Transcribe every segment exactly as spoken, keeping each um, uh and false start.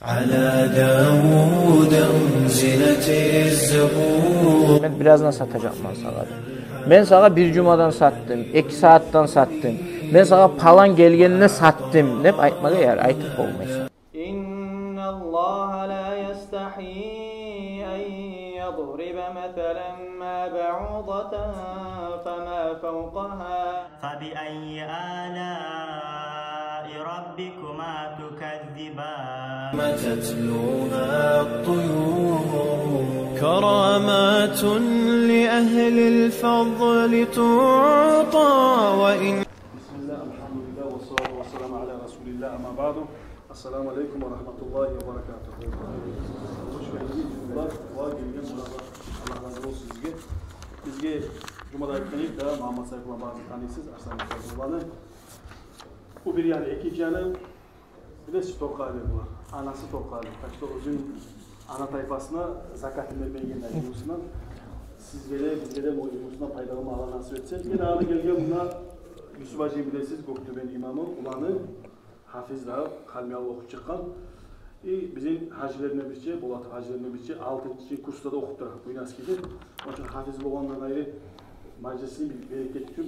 على داود أنزلت الزبور. Мен бираздан сатажакъман сагъа деп. Мен сагъа бир жумадан сатдым, эки сагьатдан сатдым. Мен сагъа палан гелгенде сатдым деп айтмагъа ярай, айтып болмайсан. إن الله لا يستحيي أن يضرب مثلا ما بعوضة فما فوقها. فبأي آلاء ربكما تكذبان. تتلوها الطيور. كرامات لأهل الفضل تعطى وإن. بسم الله، الحمد لله، والصلاة والسلام على رسول الله، أما بعد. Ассаламу алейкум ва рагьматуллагьи ва баракатугьу. Хош гелдигиз, жумалар, ва гелген къонакълар. Аллагь рази болсун сизге. Бизге жумада айтгъан эдик де, Магьаммат Сайфулланы бары да таныйсыз, Арслан Сайфулланы. Бу бир яны, экинчи яны, билесиз, Торкъали булар. Анасы Торкъали. Так что оьзюню ана тайпасына закатын бермейген де ювусундан. Сизге де, бизге де бу ювусундан пайдаланма Аллагь насип этсин. Мен аны гелген мунда Юсуп гьажи, билесиз, Гёктёбени имамы, уланы, гьафиз де, Халимбекавулда охуп чыкъгъан. И бизин гьажилерден бирче, Болатов гьажилерден бирче, алтынчы курсда да охуп тура Буйнакскиде. Ону учун гьафиз болгъандан къайры, мажлисни бир берекети учун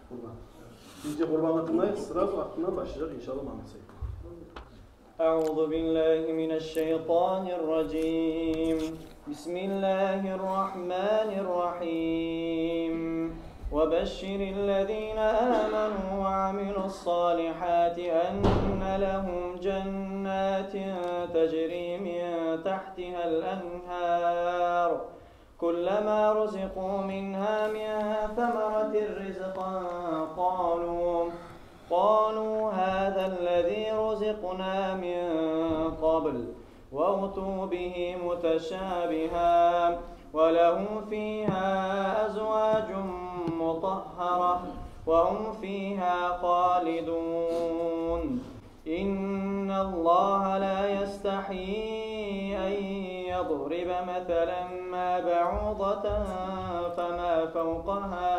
Къурбан. Биринчи Къурбанны тынглайыкъ, сразу артындан башлажакъ, иншаллагь, Магьаммат Сайфулла. أعوذ بالله من الشيطان الرجيم. بسم الله الرحمن الرحيم. وبشر الذين آمنوا وعملوا الصالحات أن لهم جنات تجري من تحتها الأنهار كلما رزقوا منها من ثمرة رزقا قالوا، قالوا هذا الذي رزقنا من قبل وأتوا به متشابها ولهم فيها أزواج مطهرة وهم فيها خالدون. إن الله لا يستحيي أن يضرب مثلا ما بعوضة فما فوقها،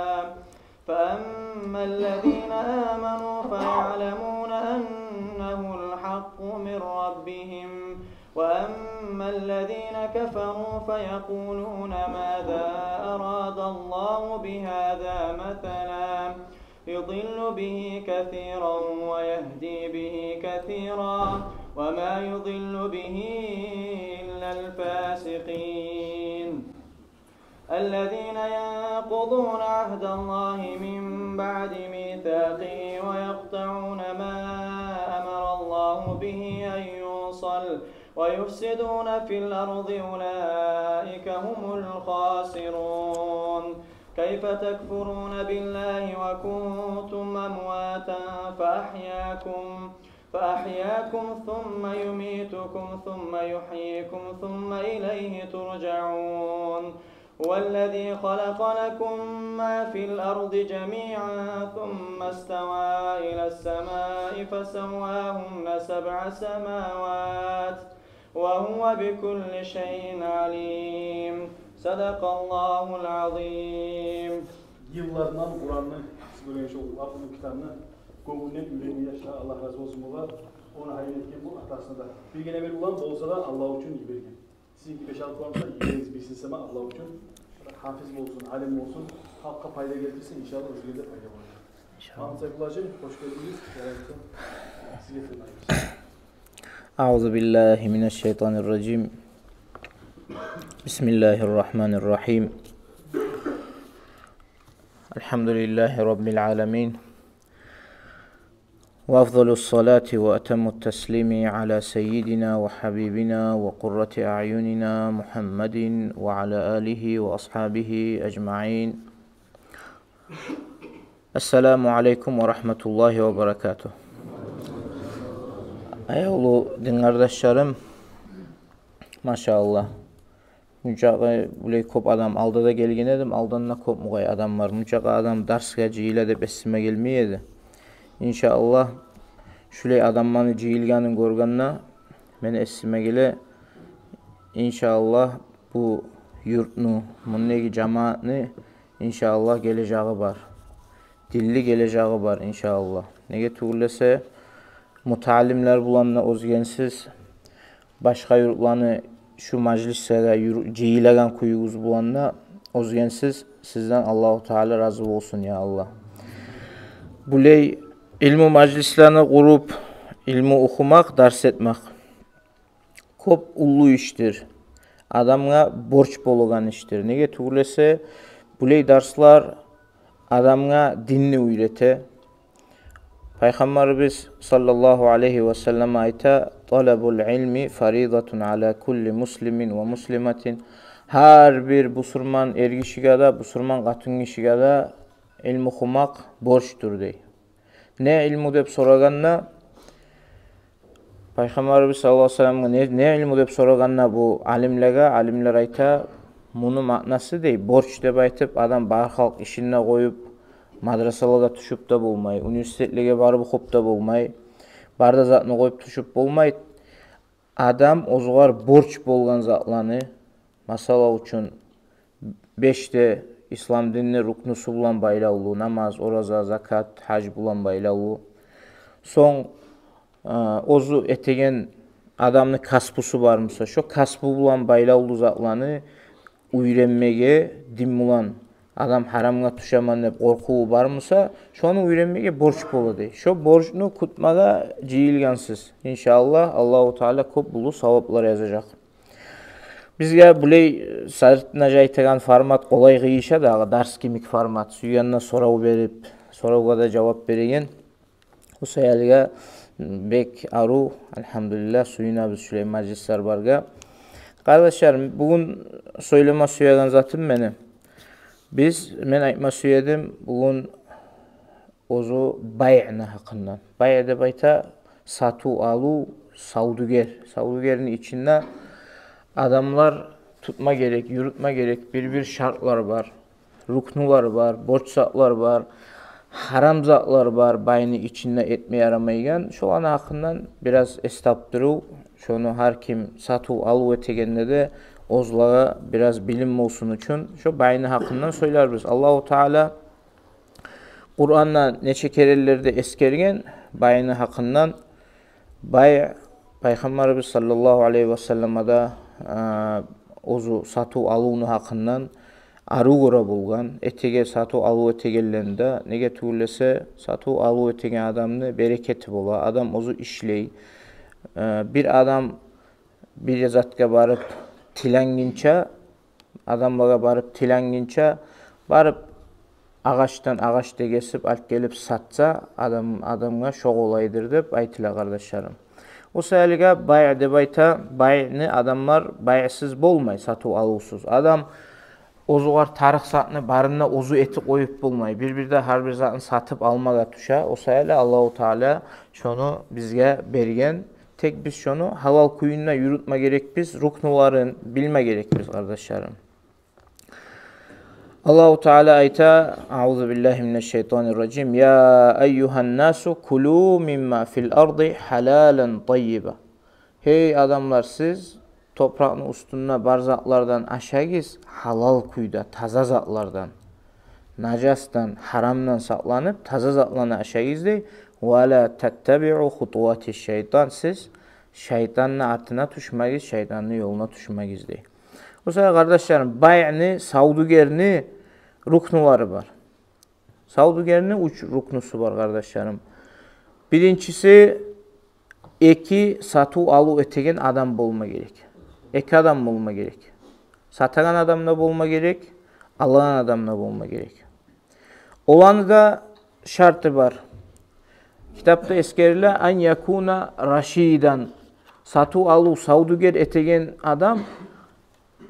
فأما الذين آمنوا فيعلمون أنه الحق من ربهم، وأما الذين كفروا فيقولون ماذا أراد الله بهذا مثلا، يضل به كثيرا ويهدي به كثيرا وما يضل به إلا الفاسقين. الذين ينقضون عهد الله من بعد ميثاقه ويقطعون ما أمر الله به أن يوصل ويفسدون في الأرض أولئك هم الخاسرون. كيف تكفرون بالله وكنتم أمواتا فأحياكم، فأحياكم ثم يميتكم ثم يحييكم ثم إليه ترجعون. هو الذي خلق لكم ما في الأرض جميعا ثم استوى إلى السماء فسواهن سبع سماوات وهو بكل شيء عليم. صدق الله العظيم. Йыллардан Къуранны сиз гёрген шо лап уллу китапны гёнгюнден уьйренген яшлар, Аллагь рази болсун булар. Ону гьайын этген бу атасына да. Биргине бир улан болса да, Аллагь учун йиберген. Сизинки беш-алты улан да, йиберигиз, бирсин сама Аллагь учун. Гьафиз болсун, алим болсун, халкъгъа пайда гелтирсин, иншаллагь, оьзюне де пайда болар. Иншаллагь. Магьаммат Сайфулла гьажи, хош гелдигиз. Ярайгъан сизге тынглайбыз. أعوذ بالله من الشيطان الرجيم. بسم الله الرحمن الرحيم. الحمد لله رب العالمين. وأفضل الصلاة وأتم التسليم على سيدنا وحبيبنا وقرة أعيننا محمد وعلى آله وأصحابه أجمعين. السلام عليكم ورحمة الله وبركاته. Аявлу дин къардашларым, машааллагь. Мунчакъы булай кёп адам, алда да гелген эдим, алдан да кёп мугъай адам бар. Мунчакъы адам дарсгъа жыйыла деп эсиме гелмей эди. Иншааллагь, шулай адамланы жыйылгъанын гёргенде, мени эсиме геле, иншааллагь, бу юртну, мундагъы жамаатны, иншааллагь, гележеги бар. Динли гележеги бар, иншааллагь. Неге тюгюл эсе, мутаалимлер булан да оьзгенсиз, башгъа юртланы шу мажлислеге юр-, жыйылагъан кююгюз булан да оьзгенсиз, сизден Аллагьу Таала рази болсун, я Аллагь. Булай илму мажлислени къуруп, илму охумакъ, дарс этмек кёп уллу ишдир. Адамгъа борч болагъан ишдир. Неге тюгюл эсе, булай дарслар адамгъа динни уьйрете. Пайхаммарыбыз саллаллагьу алайгьи ва саллам айта: «Талабул илми фаридатун ала кулли муслимин ва муслиматин». Гьар бир бусурман эргишиге де, бусурман къатынгишиге де илму охумакъ борчдур, дей. Не илму деп сорагъанда, Пайхаммарыбыз саллаллагьу алайгьи ва салламгъа не, не илму деп сорагъанда бу алимлеге, алимлер айта, муну маънасы, дей, борч деп айтып, адам бар халкъ ишин де къоюп, мадрасалагъа тюшюп де болмай, университетлеге барып охуп да болмай, бар да затны къоюп тюшюп болмай. Адам оьзюгер борч болгъан затланы, масала учун, беш де ислам динни рукнусу булан байлавлу: намаз, ораза, закат, гьаж булан байлавлу. Сонг, э, оьзю этеген адамны касбусу бар буса, шо касбу булан байлавлу затланы уьйренмеге, дин булан адам гьарамгъа тюшемен деп къоркъуву бар буса, шону уьйренмеге борч бола, дей. Шо борчну кютмеге жыйылгъансыз. Иншааллагь, Аллагьу Таала кёп уллу саваплар язажакъ. Бизге булай, э, сыртына жай этеген формат къолай къыйышады, дагъы дарс кимик формат. Сюйгенде сорав берип, соравгъа да жавап береген. Бу саялы бек арив, альгьамдулиллагь, сююнебиз шулай мажлислер баргъа. Къардашларым, бугюн сёйлеме сюеген затым мени, биз, мен айтма сюедим бугюн оьзю байъны гьакъындан. Байъ деп айта сатыв-алыв, савдюгер. Савдюгерни ичинде адамлар тутма герек, юрютме герек бир-бир шартлар бар, рукнулар бар, борч затлар бар, гьарам затлар бар, байны ичинде этме ярамайгъан. Шоланы гьакъындан бираз эс тапдырыв, шону гьар ким сатыв-алыв этегенде де оьзлеге бираз билим болсун учун шо байны гьакъындан сёйлербиз. Аллагьу Таала Къуранда нече керенлерде эсгерген байны гьакъындан. Бай, Пайхаммарыбыз саллаллагьу алайгьи ва саллама да, а, оьзю сатыв-алывну гьакъындан арив гёре болгъан, этеген, сатыв-алыв этегенлеринде. Неге тюгюл эсе, сатыв-алыв этеген адамны берекети бола, адам оьзю ишлей. А, бир адам бир затгъа барып тиленгинче, адамлагъа барып тиленгинче, барып агъачдан агъач да гесип алып гелип сатса, адам, адамгъа шо къолайдыр деп айтыла, къардашларым. О саялы байъ деп айта, байъны адамлар байъсыз болмай, сатыв-алывсуз. Адам оьзюгер тарыкъ затны барын да оьзю этип къоюп болмай. Бир-бирде гьар бир затны сатып алмагъа тюше. О саялы Аллагьу Таала шону бизге берген. Тек биз шону гьалал кюйде юрютме герекбиз, рукнуларын билме герекбиз, къардашларым. Аллагьу Таала айта: «Аузу биллагьи минаш шайтанир ражим. Я айюгьан насу кулу мимма фил арди гьалалан таййиба». Гьей адамлар, сиз топуракъны уьстюнде бар затлардан ашагъыз, гьалал кюйде, таза затлардан. Нажасдан, гьарамдан сакъланып, таза затланы ашагъыз, дей. «Ва ла таттабиъу хутуватиш шайтан». Сиз шайтанны артына тюшмегиз, шайтанны ёлуна тюшмегиз, дей. О саялы, къардашларым, байъны, савдюгерни рукнулары бар. Савдюгерни уьч рукнусу бар, къардашларым. Биринчиси, эки сатыв-алыв этеген адам болма герек. Эки адам болма герек. Сатагъан адам да болма герек, алагъан адам да болма герек. Оланы да шарты бар. Китапда эсгериле: «Ан якуна рашидан». Сатыв-алыв, савдюгер этеген адам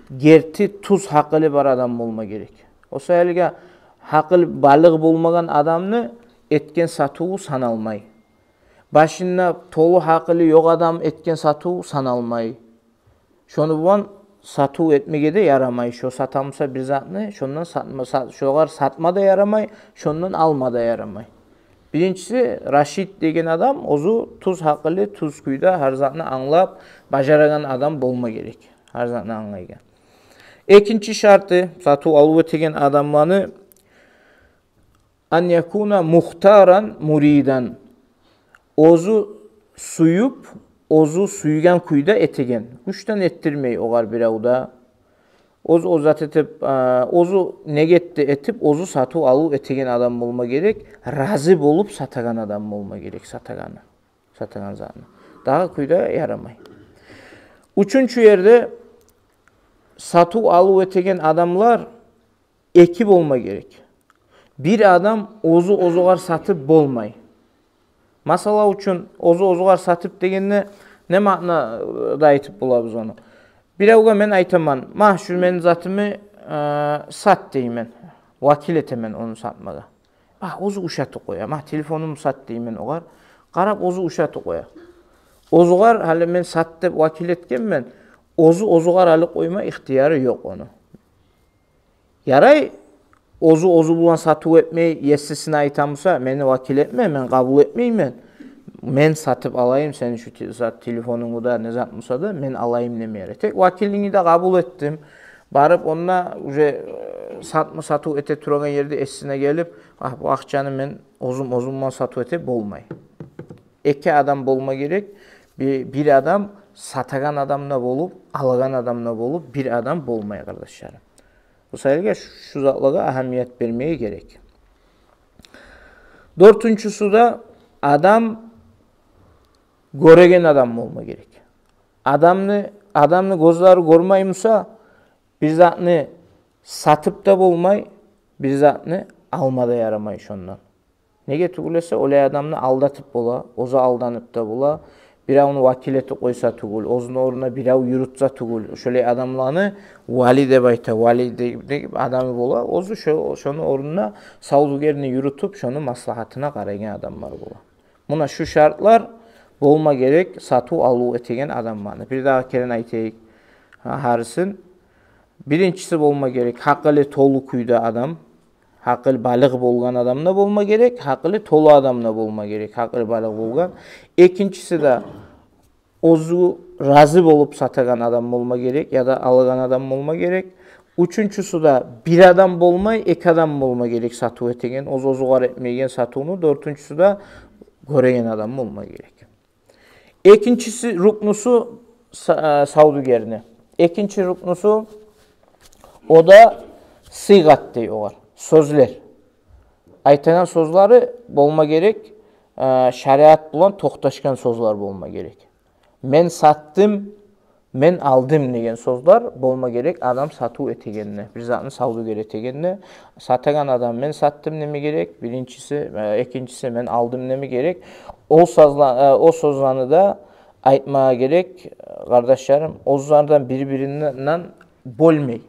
герти тюз гьакъылы бар адам болма герек. О саялы гьакъылы балыкъ болмагъан адамны этген сатыву саналмай. Башында толу гьакъылы ёкъ адам этген сатыв саналмай. Шону булан сатыв этмеге де ярамай. Шо сата буса бир затны, шондан сатма, са-, шогъар сатма да ярамай, шондан алма да ярамай. Биринчиси, рашид деген адам оьзю тюз гьакъылы, тюз кюйде гьар затны англап, бажарагъан адам болма герек. Гьар затны англайгъан. Экинчи шарты, сатыв-алыв этеген адамланы: «Ан якуна мухтаран муридан». Оьзю сююп, оьзю сюйген кюйде этеген. Гючден этдирмей огъар бирев де. Оьзю, оьзю зат этип, а, оьзю негетде этип, оьзю сатыв-алыв этеген адам болма герек, рази болуп сатагъан адам болма герек сатагъаны, сатагъан затны. Дагъы кюйде ярамай. Уьчюнчю ерде сатыв-алыв этеген адамлар эки болма герек. Бир адам оьзю оьзюгер сатып болмай. Масала учун, оьзю оьзюгер сатып дегенде не маънада айтып болабыз ону? Биревге мен айтаман: «Магь, шу мени затымны, э, сат», — деймен. Вакил этемен ону сатмагъа. Магь, оьзю ушатып къоя. «Магь, телефонумну сат», — деймен огъар. Къарап, оьзю ушатып къоя. Оьзюгер, гьали мен сат деп вакил этгенмен, оьзю оьзюгер алып къойма ихтияры ёкъ ону. Ярай, оьзю оьзю булан сатыв этмей, есисине айта буса: «Мени вакил этме, мен къабул этмеймен. Мен сатып алайым сени шу те-, зат, телефонунгну да, не зат буса да, мен алайым», — деме ярай. Тек вакилингни де къабул этдим. Барып онда уже, э, сатма-сатыв эте турагъан ерде эсине гелип: «Агь, бу акъчаны мен оьзюм оьзюм булан сатыв эте», — болмай. Эки адам болма герек. Бир, бир адам сатагъан адам да болуп, алагъан адам да болуп, бир адам болмай, къардашларым. Бу саялы шу затлагъа агьамият бермеге герек. Дёртюнчюсю де, адам гёреген адам болма герек. Адамны, адамны гёзлери гёрмей буса, бир затны сатып да болмай, бир затны алма да ярамай шондан. Неге тюгюл эсе, олай адамны алдатып бола, оьзю алданып да бола. Биревню вакил этип къойса тюгюл, оьзюню орнуна бирев юрютсе тюгюл. Шолай адамланы вали деп айта, вали де-, де-, адамы бола. Оьзю шо-, шону орнуна савдюгерни юрютюп, шону маслагьатына къарайгъан адамлар бола. Муна шу шартлар болма герек сатыв-алыв этеген адамланы. Бир дагъы керен айтайыкъ, гьа-, гьарисин. Биринчиси болма герек гьакъылы толу кюйде адам. Гьакъыл балыкъ болгъан адам да болма герек, гьакъылы толу адам да болма герек, гьакъыл балыкъ болгъан. Экинчиси де, оьзю рази болуп сатагъан адам болма герек, яда алагъан адам болма герек. Уьчюнчюсю де, бир адам болмай, эки адам болма герек сатыв этеген, оьз-оьзюгер этмейген сатывну. Дёртюнчюсю де, гёреген адам болма герек. Экинчиси, рукнусу са-, э, савдюгерни. Экинчи рукнусу, о да сыйгъат дей огъар. Сёзлер. Айтагъан сёзлери болма герек, э, шариат булан токъташгъан сёзлер болма герек. «Мен сатдым, мен алдым» деген сёзлер болма герек адам сатыв этегенде, бир затны савдюгер этегенде. Сатагъан адам «мен сатдым» деме герек, биринчиси, э, экинчиси «мен алдым» деме герек. О сёзла-, э, о сёзлени де айтма герек, къардашларым, оьзлерден бир-биринден бёлмей.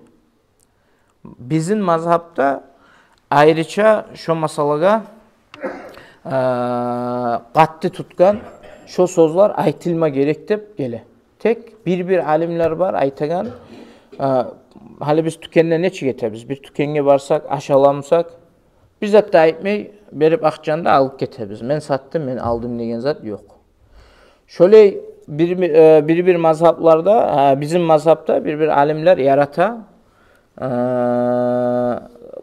Бизин мазгьабда айрыча шо масалагъа, э, къатты тутгъан, шо сёзлер айтылма герек деп геле. Тек бир-бир алимлер бар айтагъан, э, гьали биз тюкенде нечик этебиз? Бир тюкенге барсакъ, аш ала бусакъ, бир зат да айтмай, берип акъчаны да алып гетебиз. «Мен сатдым, мен алдым» деген зат ёкъ. Шолай бир, э, бир-бир мазгьабларда, э, бизин мазгьабда бир-бир алимлер ярата, э,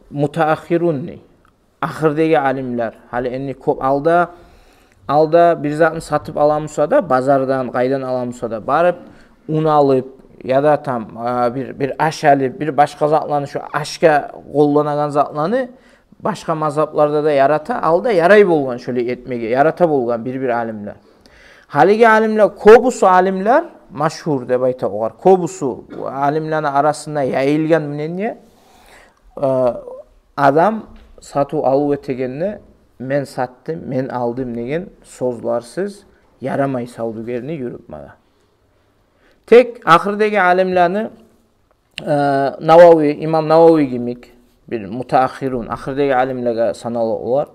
мутааххирун дей. Ахырдагъы алимлер, гьали энни кёп алда, алда бир затны сатып ала буса да, базардан, къайдан ала буса да, барып ун алып, яда там, э, бир, бир аш алып, бир башгъа затланы, шо ашгъа къолланагъан затланы, башгъа мазгьабларда да ярата, алда ярай болгъан шолай этмеге, ярата болгъан бир-бир алимлер. Гьалиги алимлер, кёбюсю алимлер, машгьур деп айта огъар, кёбюсю алимлени арасында яйылгъан мнение, э, адам сатыв-алыв этегенде «мен сатдым, мен алдым» деген сёзлерсиз ярамай савдюгерни юрютмеге. Тек ахырдагъы алимлени, э, Навави, имам Навави йимик бир мутааххирун, ахырдагъы алимлеге санала олар,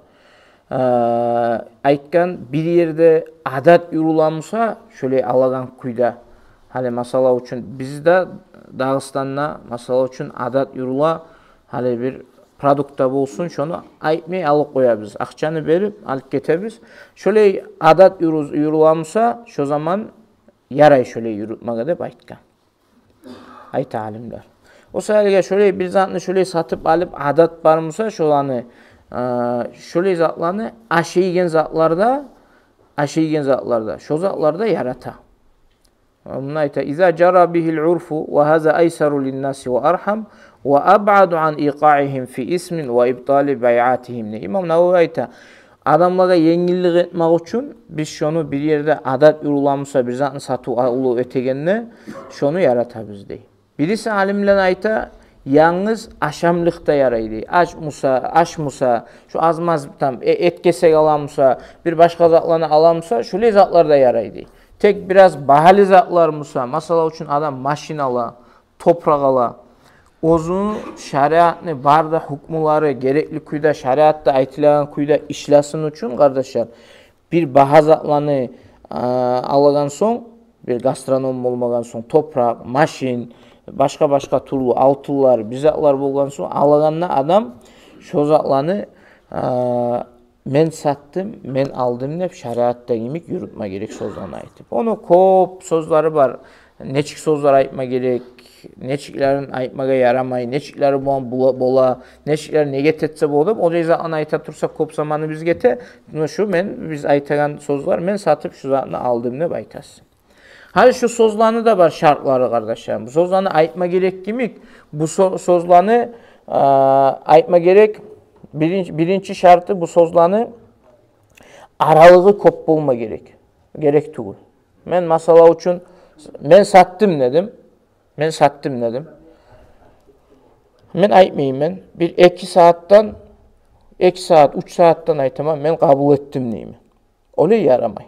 э, айтгъан, бир ерде адат юрюле буса, шолай алагъан кюйде, гьали масала учун, бизде, Дагъыстанда, масала учун, адат юрюле, гьали бир продукт да болсун, шону айтмай алып къоябыз, акъчаны берип алып гетебиз. Шолай адат юрю-, юрюле буса, шо заман ярай шолай юрютмеге деп айтгъан, айта алимлер. О саялы шолай бир затны шолай сатып алып адат бар буса, шоланы, э, шолай затланы, ашайгъан затларда ашайгъан затларда, шо затларда ярата. Муна айта: «Иза жара бигьил урфу ва гьаза айсару линнаси ва архам ва абъаду ан икъаигьим фи исмин ва ибтали байъатигьим», — дей. Имам Навави айта: адамлагъа енгиллик этмек учун биз шону, бир ерде адат юрюле буса, бир затны сатыв-алыв этегенде, шону яратабыз дей. Бириси алимлер айта, янгыз ашамлыкъда ярай дей. Аш буса, аш буса, шо аз-маз там, э-, эт-кесек ала буса, бир башгъа затланы ала буса, шолай затларда ярай дей. Тек бираз багьалы затлар буса, масала учун, адам машин ала, топуракъ ала, оьзюню шариатны бары да гьукмулары герекли кюйде, шариатда айтылагъан кюйде ишлесин учун, къардашлар, бир багьа затланы, а, алагъан сонг, бир гастроном болмагъан сонг, топуракъ, машин, башгъа-башгъа тюрлю алтынлар, бир затлар болгъан сонг, алагъанда адам шо затланы, а, «мен сатдым, мен алдым» деп шариатда йимик юрютме герек сёзлени айтып. Ону кёп сёзлери бар. Нечик сёзлер айтма герек, нечиклерин айтмагъа ярамай, нечиклери булан бола, бола, нечиклер неге этсе бола деп, о да затланы айта турса, кёп заманы бизге гете. Муна шу мен, биз айтагъан сёзлер: «мен сатып шу затны алдым» деп айтасыз. Гьали шу сёзлени де бар шартлары, къардашларым. Бу сёзлени айтма герек йимик, бу сё-, сёзлени, а, айтма герек. Биринчи, биринчи шарты, бу сёзлени аралыгъы кёп болма герек. Герек тюгюл. Мен, масала учун, «мен сатдым» дедим. «Мен сатдым» дедим. Мен айтмайман. Бир эки сагьатдан, эки сагьат, уьч сагьатдан айтаман: «мен къабул этдим» деймен. Олай ярамай.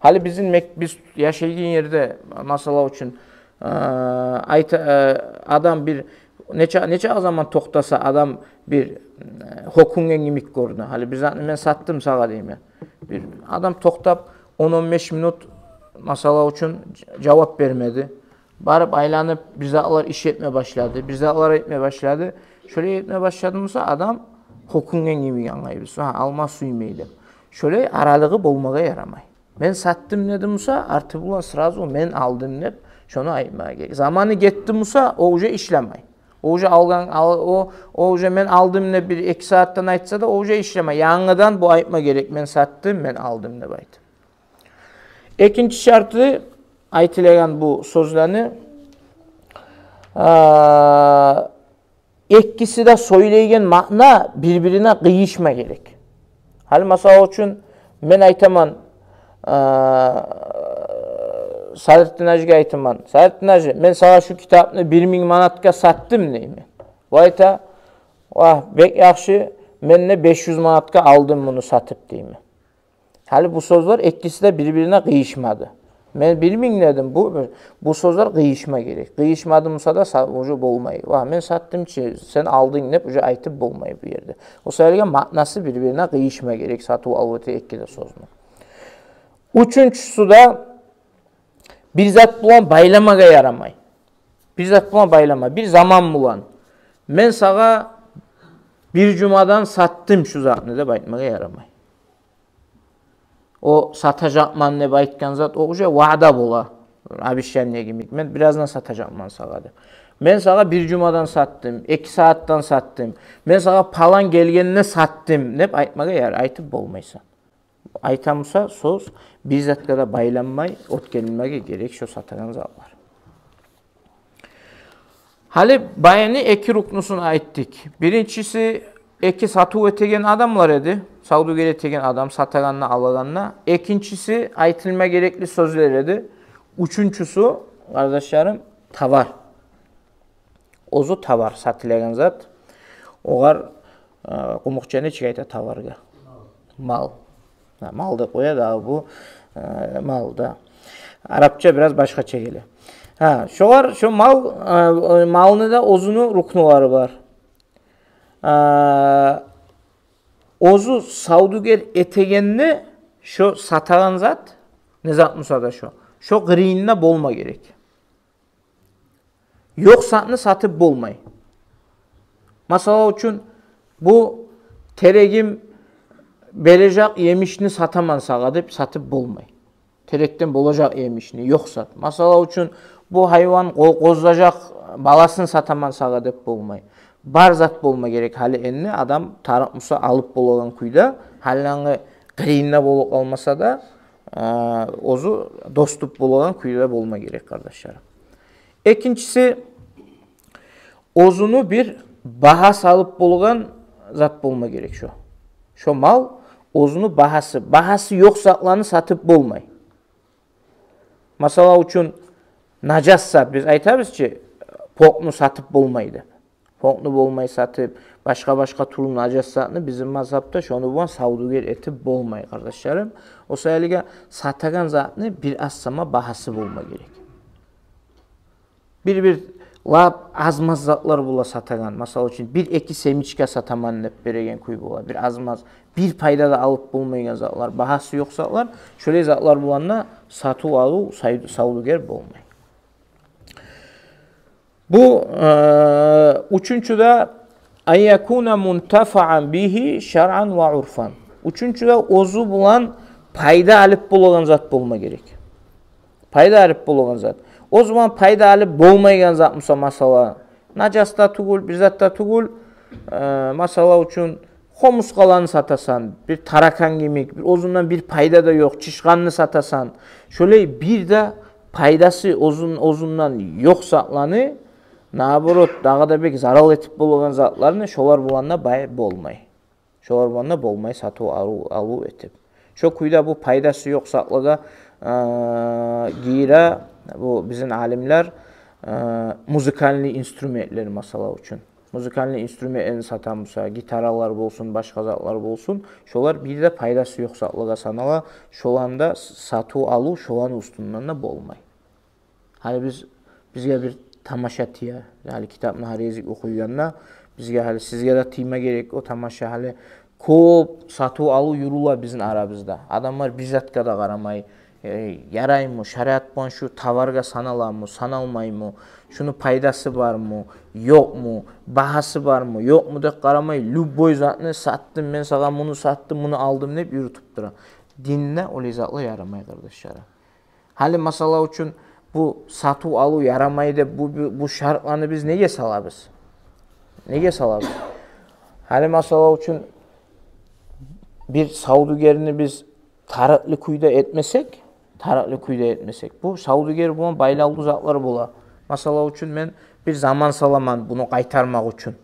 Гьали бизин мек-, биз яшайгъан ерде, масала учун, а, айта, а, адам бир нече, нече заман токътаса, адам бир, э, гьёкюнген йимик гёрюне. Гьали бир затны «мен сатдым сагъа» деймен. Бир адам токътап, он-он беш минут, масала учун, ж-, жавап бермеди. Барып айланып, бир затлар иш этме башлады, бир затлар этме башлады. Шолай этме башлады буса, адам гьёкюнген йимик англайбыз. Гьа, алма сюймей деп. Шолай аралыгъы болмагъа ярамай. «мен сатдым» деди буса, арты булан сразу «мен алдым» деп шону айтмагъа герек. Заманы гетди буса, о уже ишлемей. О уже алгъан, ал-, о, о уже «мен алдым» деп бир-эки сагьатдан айтса да, о уже ишлемей. Янгыдан бу айтма герек: «мен сатдым, мен алдым» деп айтып. Экинчи шарты айтылагъан бу сёзлени, а, экиси де сёйлейген маъна бир-бирине къыйышма герек. Гьали, масала учун, мен айтаман, а, Садритдин гьажиге айтаман: «Садритдин гьажи, мен сагъа шу китапны бир минг манатгъа сатдым», — деймен. Бу айта: «Вагь, бек яхшы, мен де беш юз манатгъа алдым муну сатып», — деймен. Гьали бу сёзлер экиси де бир-бирине къыйышмады. Мен бир минг дедим, бу, бу сёзлер къыйышма герек. Къыйышмады буса да, са-, уже болмай. «Вагь, мен сатдым чы, сен алдынг» деп уже айтып болмай бу ерде. О саялы маънасы бир-бирине къыйышма герек сатыв-алыв эте эки де сёзню. Уьчюнчюсю де, бир зат булан байламагъа ярамай. Бир зат булан байлама, бир заман булан. «мен сагъа бир жумадан сатдым шу затны» деп айтмагъа ярамай. О «сатажакъман» деп айтгъан зат, о уже ваъда бола. Обещание йимик: «мен бираздан сатажакъман сагъа» деп. «Мен сагъа бир жумадан сатдым, эки сагьатдан сатдым, мен сагъа палан гелгенде сатдым» деп айтмагъа яр-, айтып болмайсан. Айта буса сёз, бир затгъа да байланмай оьтгерилмеге герек шо сатагъан затлар. Гьали баянны эки рукнусун айтдыкъ. Биринчиси, эки сатыв этеген адамлар эди. Савдюгер этеген адам, сатагъанда, алагъанда. Экинчиси, айтылма герекли сёзлер эди. Уьчюнчюсю, къардашларым, товар. Оьзю товар, сатылагъан зат. Огъар, э, къумукъча нечик айта товаргъа? Мал. Гьа, мал деп къоя да, бу, э, мал да. Арапча бираз башгъача геле. Гьа, шогъар, шо мал, э, малны да оьзюню рукнулары бар. Э, оьзю савдюгер этегенде шо сатагъан зат, не зат буса да шо, шо къырыйында болма герек. Ёкъ затны сатып болмай. Масала учун, бу терегим бережек емишни сатаман сагъа деп сатып болмай. Терекден болажакъ емишни, ёкъ зат. Масала учун, бу гьайван къо-, къозлажакъ баласын сатаман сагъа деп болмай. Бар зат болма герек. Гьали энни адам тарыкъ буса алып болагъан кюйде, гьали аны къырыйында болуп къалмаса да, э, оьзю доступ болагъан кюйде болма герек, къардашлар. Экинчиси, оьзюню бир багьа салып болагъан зат болма герек шо. Шо мал, оьзюню багьасы, багьасы ёкъ затланы сатып болмай. Масала учун, нажас зат, биз айтабыз чы, покъну сатып болмай деп. Покъну болмай сатып, башгъа-башгъа тюрлю нажас затны бизин мазгьапда шону булан савдюгер этип болмай, къардашларым. О саялыгъа сатагъан затны бир аз сама багьасы болма герек. Бир-бир лап аз-маз затлар бола сатагъан. Масала учун, бир-эки семечка сатаман деп береген кюй бола. Бир аз-маз, бир пайда да алып болмайгъан затлар, багьасы ёкъ затлар. Шолай затлар булан да сатыв-алыв, сай-, савдюгер болмай. Бу, э, уьчюнчю де, ан якуна мунтафаан бигьи шаръан ва урфан. Уьчюнчю де, оьзю булан пайда алып болагъан зат болма герек. Пайда алып болагъан зат. Оьзю булан пайда алып болмайгъан зат буса, масала, нажас да тюгюл, бир зат да тюгюл, э, масала учун, хомурсгъаланы сатасан, бир таракан йимик, бир оьзюнден бир пайда да ёкъ, чычгъанны сатасан. Шолай бир де пайдасы оьзюн-, оьзюнден ёкъ затланы, наоборот, дагъы да бек зарал этип болагъан затланы, шолар булан да бай болмай. Шолар булан да болмай сатыв-алыв, алыв этип. Шо кюйде бу пайдасы ёкъ затлагъа, э, гире бу бизин алимлер, э, музыкальный инструментлер, масала учун. Музыкальный инструментлени сатаман буса, гитаралар болсун, башгъа затлар болсун, шолар бир де пайдасы ёкъ затлагъа санала, шоланы да сатыв-алыв шоланы уьстюнден де болмай. Гьали биз, бизге бир тамаша тие. Гьали китапны гьар гезик охуйгъанда, бизге гьали, сизге де тийме герек о тамаша. Гьали кёп сатыв-алыв юрюле бизин арабызда. Адамлар бир затгъа да къарамай, э, яраймы, шариат булан шу товаргъа саналамы, саналмаймы, шуну пайдасы бармы, ёкъму, багьасы бармы, ёкъму деп къарамай, любой затны сатдым, мен сагъа муну сатдым, муну алдым деп юрютюп тура. Динде олай затлар ярамай, къардашлар. Гьали, масала учун, бу сатыв-алыв ярамай деп, бу, бу, бу шартланы биз неге салабыз? Неге салабыз? Гьали, масала учун, бир савдюгерни биз тарыкълы кюйде этмесек, тарыкълы кюйде этмесек, бу савдюгер булан байлавлу затлар бола. Масала учун, мен бир заман саламан буну къайтармакъ учун.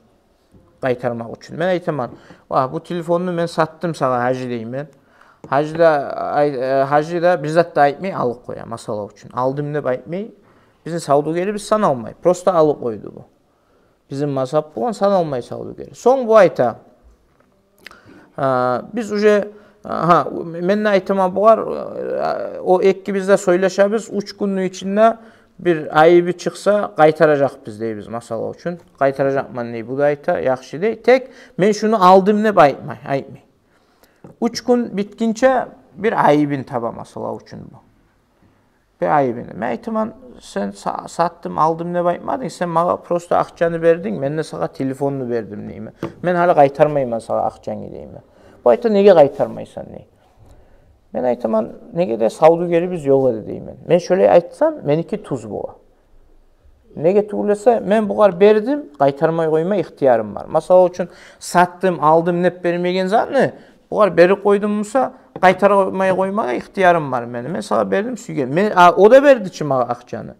Къайтармакъ учун. Мен айтаман: «Ва, бу телефонну мен сатдым сагъа, гьажи», — деймен. Гьажи да ай-, э, гьажи да бир зат да айтмай, алып къоя, масала учун. «Алдым», — деп айтмай. Бизин савдюгерибиз саналмай, просто алып къойду бу. Бизин мазгьап булан саналмай савдюгер. Сонг бу айта: «А, биз уже, а, гьа, мен де айтаман бугъар, а, о экибиз де сёйлешебиз, уьч гюнню ичинде бир айыбы чыкъса, къайтаражакъбыз», — дейбиз, масала учун. «Къайтаражакъман», — дей, бу да айта: «Яхшы», — дей. «Тек мен шуну алдым деп айтмай, айтмай». Уьч гюн битгинче бир айыбын таба, масала учун, бу. Бир айыбын. Мен айтаман: «Сен са-, сатдым, алдым деп айтмадынг, сен магъа просто акъчаны бердинг, мен де сагъа телефонну бердим», — деймен. «Мен гьали къайтармайман сагъа акъчангны», — деймен. Бу айта: «Неге къайтармайсан?» — дей. Мен айтаман: «Неге де, савдюгерибиз ёкъ эди», — деймен. Мен шолай айтсам, меники тюз бола. Неге тюгюл эсе, мен бугъар бердим, къайтармай къойма ихтиярым бар. Масала учун, сатдым, алдым деп бермеген затны бугъар берип къойдум буса, къайтармай къоймагъа ихтиярым бар мени. Мен сагъа бердим сюйген. Мен, а, о да берди чи магъа акъчаны.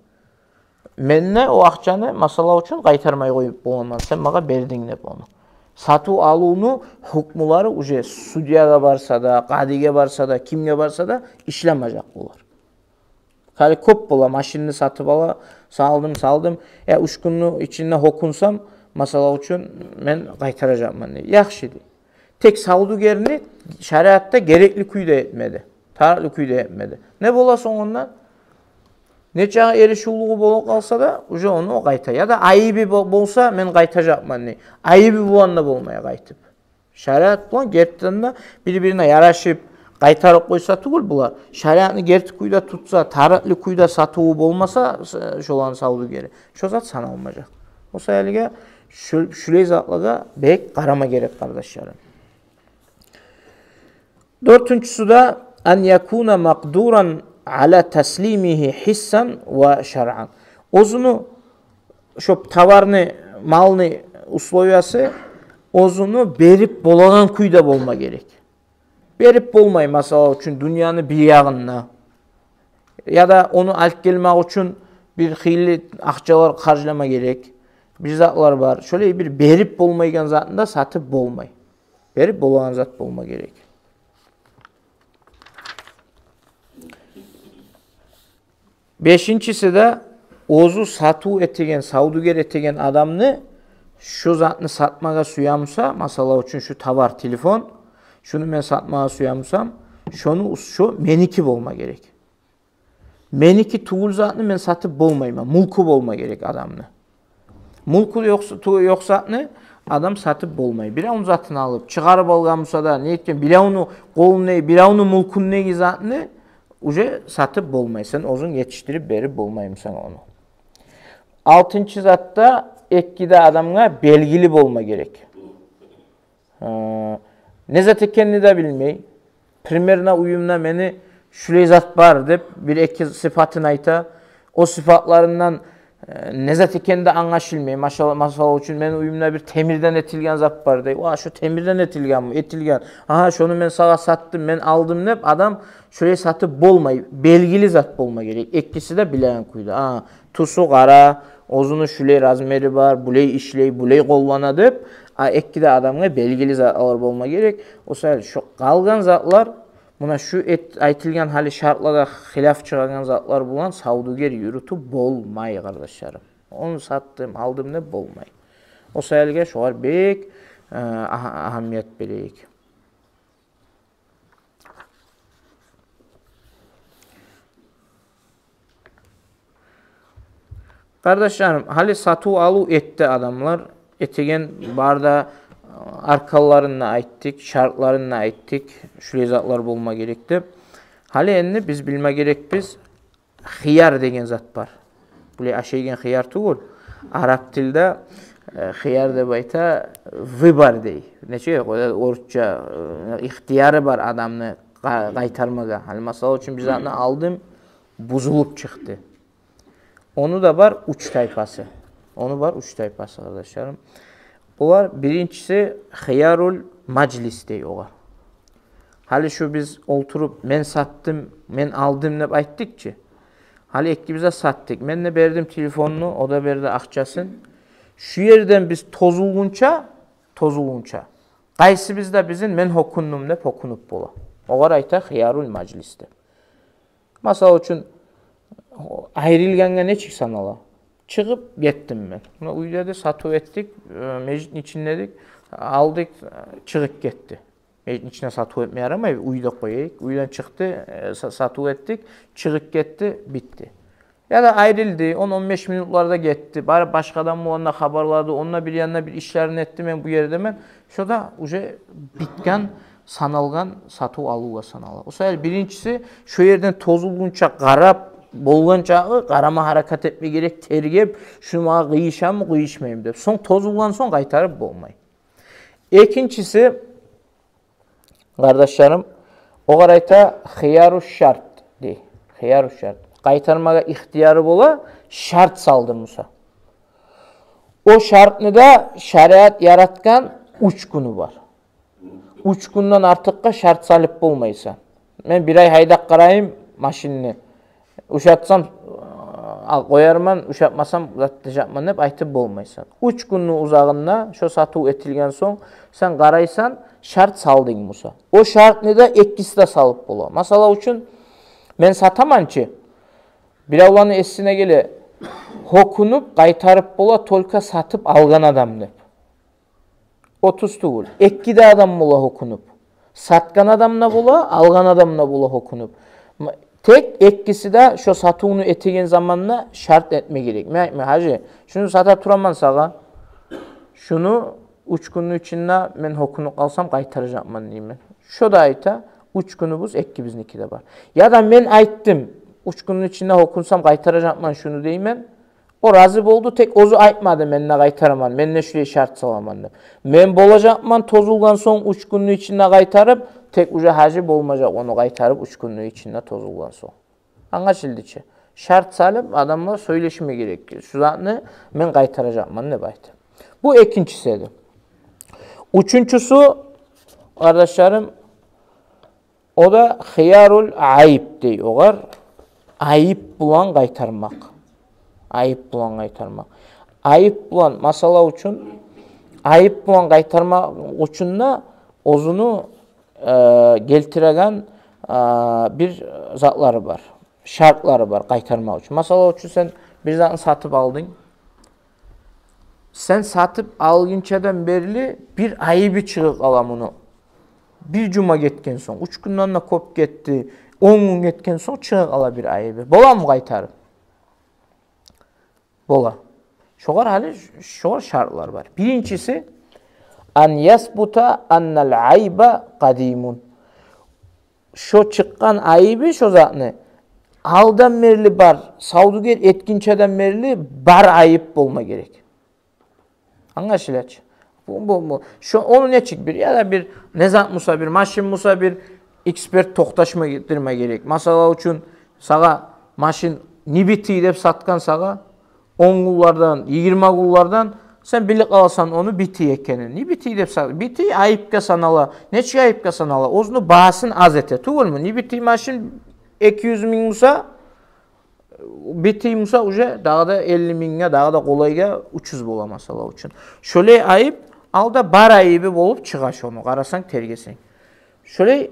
Мен де о акъчаны, масала учун, къайтармай къоюп боламан, сен магъа бердинг деп ону. Сатыв-алывну гьукмулары уже судьягъа барса да, къадиге барса да, кимге барса да ишлемежек булар. Гьали кёп бола, машинни сатып ала, салдым, салдым. Я уьч гюнню ичинде гьёкюнсем, масала учун, мен къайтаражакъман дей. Яхшы дей. Тек савдюгерни шариатда герекли кюйде этмеди. Тарыкълы кюйде этмеди. Не бола сонг ондан? Нечакъы эришивлюгю болуп къалса да, уже ону о къайта. Я да айыбы бо-, болса, мен къайтажакъман дей. Айыбы булан да болмай къайтып. Шариат булан гертиден де бир-бирине ярашып, къайтарып къойса тюгюл булар. Шариатны герти кюйде тутса, тарыкълы кюйде сатыву болмаса, с-, шоланы савдюгери, шо зат саналмажакъ. О саялыгъа шу-, шулай затлагъа бек къарама герек, къардашларым. Дёртюнчюсю де: ан якуна макъдуран ала таслимигьи гьиссан ва шаръан. Оьзюню шо товарны, малны условиясы оьзюню берип болагъан кюйде болма герек. Берип болмай, масала учун, дюньяны бир ягъында. Яда ону алып гелмек учун бир хыйлы акъчалар харжлама герек. Бир затлар бар. Шолай бир берип болмайгъан затны да сатып болмай. Берип болагъан зат болма герек. Бешинчиси де, оьзю сатыв этеген, савдюгер этеген адамны шо затны сатмагъа сюе буса, масала учун, шу товар, телефон, шуну мен сатмагъа сюе бусам, шону, шо меники болма герек. Меники тюгюл затны мен сатып болмайман. Мулку болма герек адамны. Мулку ёкъ, ту-, ёкъ затны адам сатып болмай. Биревню затын алып, чыгъарып алгъан буса да, не этген, биревню къолундагъы, биревню мулкундагъы затны уже сатып болмай. Сен оьзюнг етишдирип берип болмаймысан ону. Алтынчы затда, эки де адамгъа белгили болма герек. Э, не зат экенни де билмей. Примерно уьюмде мени шулай зат бар деп, бир-эки сыпатын айта. О сыпатларындан, э, не зат экени де англашылмай. Машалла, масала учун, мени уьюмде бир темирден этилген зат бар дей. Ва, шо темирден этилгенми? Этилген. Агьа, шону мен сагъа сатдым, мен алдым деп, адам шулай сатып болмай. Белгили зат болма герек. Экиси де билеген кюйде. А, тюсю къара, оьзюню шулай размери бар, булай ишлей, булай къоллана деп, а эки де адамгъа белгили затлар болма герек. О саялы шо къалгъан затлар, муна шу эт-, айтылгъан гьали шартларда хилаф чыгъагъан затлар булан савдюгер юрютюп болмай, къардашларым. Ону сатдым, алдым деп болмай. О саялы шогъар бек, э, агь-, агьамият берейик. Къардашларым, гьали сатыв-алыв этди адамлар. Этеген бар да, арканларын да айтдыкъ, шартларын да айтдыкъ, шулай затлар болма герек деп. Гьали энди биз билме герекбиз, хыяр деген зат бар. Булай ашайгъан хыяр тюгюл. Арап тилде, э, хыяр деп айта, выбор дей. Нечик, о, орусча, э, ихтияры бар адамны къа-, къайтармагъа. Гьали, масала учун, бир затны алдым, бузулуп чыкъды. Ону да бар уьч тайпасы. Ону бар уьч тайпасы, къардашларым. Олар, биринчиси, хыярул мажлис дей огъар. Гьали шу биз олтуруп, мен сатдым, мен алдым деп айтдыкъ чы. Гьали экибиз де сатдыкъ. Мен де бердим телефонну, о да берди акъчасын. Шу ерден биз тозулгъунча, тозулгъунча, къайсыбыз да бизин, мен гьёкюндюм деп гьёкюнюп бола. Огъар айта хыярул мажлис деп. Масала учун, айрылгъангъа нечик санала? Чыгъып гетдим мен. Муна уьйде де сатыв этдик, э, межитни ичинде эдик, алдыкъ, э, чыгъып гетди. Межитни ичинде сатыв этме ярамай, уьйде къояйыкъ. Уьйден чыкъды, э, са-, сатыв этдик, чыгъып гетди, битди. Яда айрылды, он, он беш минутларда гетди. Барып башгъа адам булан да хабарлады, онда бир янда бир ишлерин этди, мен бу ердемен. Шо да уже битген, саналгъан сатыв-алывгъа санала. О саялы биринчиси, шо ерден тозулгъунча къарап, болгъанча къарама гьаракат этме герек, тергеп, шу магъа къыйышамы, къыйышмаймы деп. Сонг, тозулгъан сонг къайтарып болмай. Экинчиси, къардашларым, огъар айта хыяру шарт дей. Хыяру шарт. Къайтармагъа ихтияры бола, шарт салды буса. О шартны да шариат яратгъан уьч гюню бар. Уьч гюнден артыкъгъа шарт салып болмайсан. Мен бир ай гьайдап къарайым машинни. Ушатсам, ал, къоярман, ушатмасам, зат этежекмен деп айтып болмайсан. Уьч гюнню узагъында, шо сатыв этилген сонг, сен къарайсан, шарт салдынг буса. О шартны да экиси де салып бола. Масала учун, мен сатаман чы, биревлени эсине геле, гьёкюнюп къайтарып бола только сатып алгъан адам деп. О тюз тюгюл. Эки де адам бола гьёкюнюп. Сатгъан адам да бола, алгъан адам да бола гьёкюнюп. М-, тек экиси де шо сатывну этеген заманда шарт этме герек. Мен айтма, гьажи, шуну сата тураман сагъа. Шуну уьч гюнню ичинде мен гьёкюнюп къалсам, къайтаражакъман деймен. Шо да айта, уьч гюнюбюз экибизники де бар. Яда мен айтдым, уьч гюнню ичинде гьёкюнсем, къайтаражакъман шуну деймен. О рази болду, тек оьзю айтмады, мен де къайтараман, мен де шулай шарт саламан деп. Мен болажакъман тозулгъан сонг уьч гюнню ичинде къайтарып, тек уже гьажи болмажакъ ону къайтарып уьч гюнню ичинде тозулгъан сонг. Англашылды чы? Шарт салып, адамлар сёйлешме герек. Шу затны мен къайтаражакъман деп айтып. Бу экинчиси эди. Уьчюнчюсю, къардашларым, О да хиярул айып дей огъар. Айып булан къайтармакъ. Айып булан къайтармакъ. Айып булан, масала учун, айып булан къайтармакъ учун да оьзюню, э, гелтиреген, э, бир затлары бар, шартлары бар къайтармакъ учун. Масала учун, сен бир затны сатып алдынг. Сен сатып алгъынчадан берли бир айыбы чыгъып къала муну. Бир жума гетген сонг, уьч гюнден де кёп гетди, он гюн гетген сонг чыгъып къала бир айыбы. Боламы къайтарып? Бола. Шогъар гьали, шогъар шартлар бар. Биринчиси, ан ясбута аннал айба къадимун. Шо чыкъгъан айыбы, шо затны алдан берли бар, савдюгер этгинчеден берли бар айып болма герек. Англашыла чы? Бу, бу, бу. Шо, ону нечик бир, яда бир не зат буса, бир машин буса, бир эксперт токъташма гетдирме герек. Масала учун, сагъа машин не битый деп сатгъан сагъа, он гюнлерден, йигирма гюнлерден сен билип къаласан ону битый экенин. Не битый деп сат-, битый айыпгъа санала. Нечик айыпгъа санала? Оьзюню багьасын аз эте, тюгюлмю? Не битый машин эки юз минг буса, битый буса, уже дагъы да элли мингге, дагъы да къолайгъа учуз бола, масала учун. Шолай айып, алда бар айыбы болуп чыгъа шону, къарасанг, тергесенг. Шолай,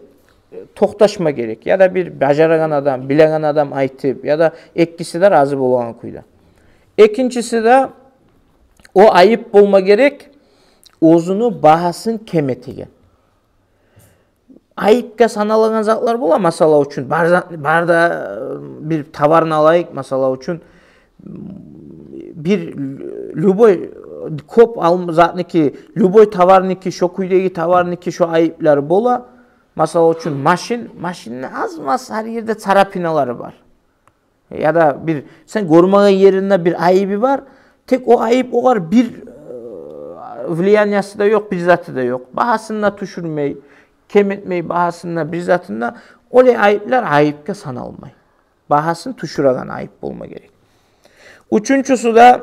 э, токъташма герек. Яда бир бажарагъан адам, билеген адам айтып, яда экиси де рази болагъан кюйде. Экинчиси де, о айып болма герек оьзюню багьасын кем этеген. Айыпгъа саналагъан затлар бола, масала учун, бар зат, бар да, э, бир товарны алайыкъ, масала учун, бир любой, кёп ал-, затныки, любой товарныки, шо кюйдеги товарныки шо айыплары бола. Масала учун, машин, машинни аз-маз гьар ерде царапиналары бар. Яда бир сен гёрмеген еринде бир айыбы бар. Тек о айып огъар бир, э, влияниясы да ёкъ, бир заты да ёкъ. Багьасын да тюшюрмей, кем этмей багьасын да, бир затын да. Олай айыплар айыпгъа саналмай. Багьасын тюшюреген айып болма герек. Уьчюнчюсю де,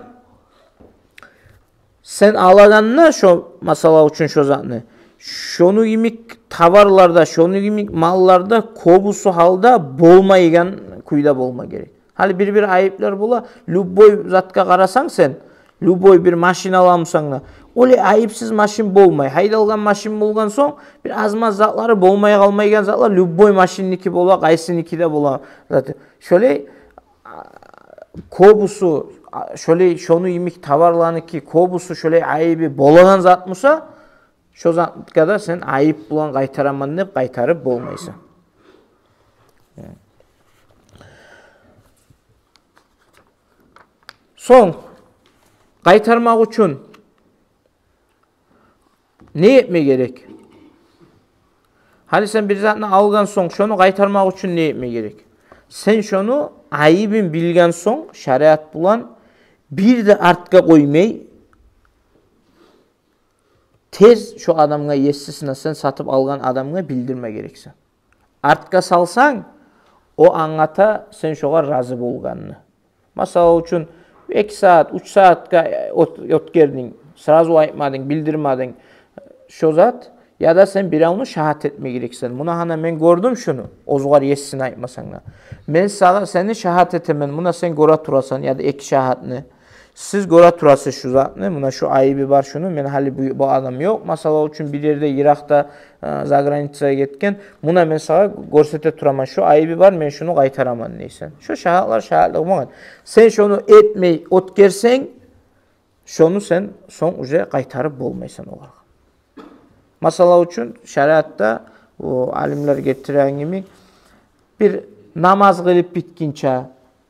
сен алагъанда шо, масала учун, шо затны, шону йимик товарларда, шону йимик малларда кёбюсю гьалда болмайгъан кюйде болма герек. Гьали бир-бир айыплар бола, любой затгъа къарасанг сен, любой бир машин аламысанг да, олай айыпсыз машин болмай. Гьайдалгъан машин болгъан сонг, бир аз-маз затлары болмай къалмайгъан затлар любой машинники бола, къайсыники де бола заты. Шолай, а, кёбюсю, а, шолай, шону йимик товарланыки кёбюсю шолай айыбы болагъан зат буса, шо затгъа да сен айып булан къайтараман деп къайтарып болмайсан. Сонг, къайтармакъ учун не этме герек? Гьали сен бир затны алгъан сонг, шону къайтармакъ учун не этме герек? Сен шону айыбын билген сонг, шариат булан бир де артгъа къоймай, тез шо адамгъа, есисине, сен сатып алгъан адамгъа билдирме герексен. Артгъа салсанг, о англата сен шогъар рази болгъанны. Масала учун, эки сагьат, уьч сагьатгъа от-, оьтгердинг, сразу айтмадынг, билдирмединг шо зат, яда сен биревню шагьат этме герексен. Муна гьана мен гёрдюм шуну, оьзюгер, есисине айтмасанг да. Мен сагъа, сени шагьат этемен, муна сен гёре турасан, яда эки шагьатны. Сиз гёре турасыз шу затны, муна шу айыбы бар шуну, мен гьали бу, бу адам ёкъ, масала учун, бир ерде йыракъда, э, за границагъа гетген, муна мен сагъа гёрсете тураман, шу айыбы бар, мен шуну къайтараман дейсен. Шу шагьатлар шагьатлыкъ болгъан. Сен шону этмей оьтгерсенг, шону сен сонг уже къайтарып болмайсан огъар. Масала учун, шариатда, о, алимлер гелтирген йимик, бир намаз къылып битгинче,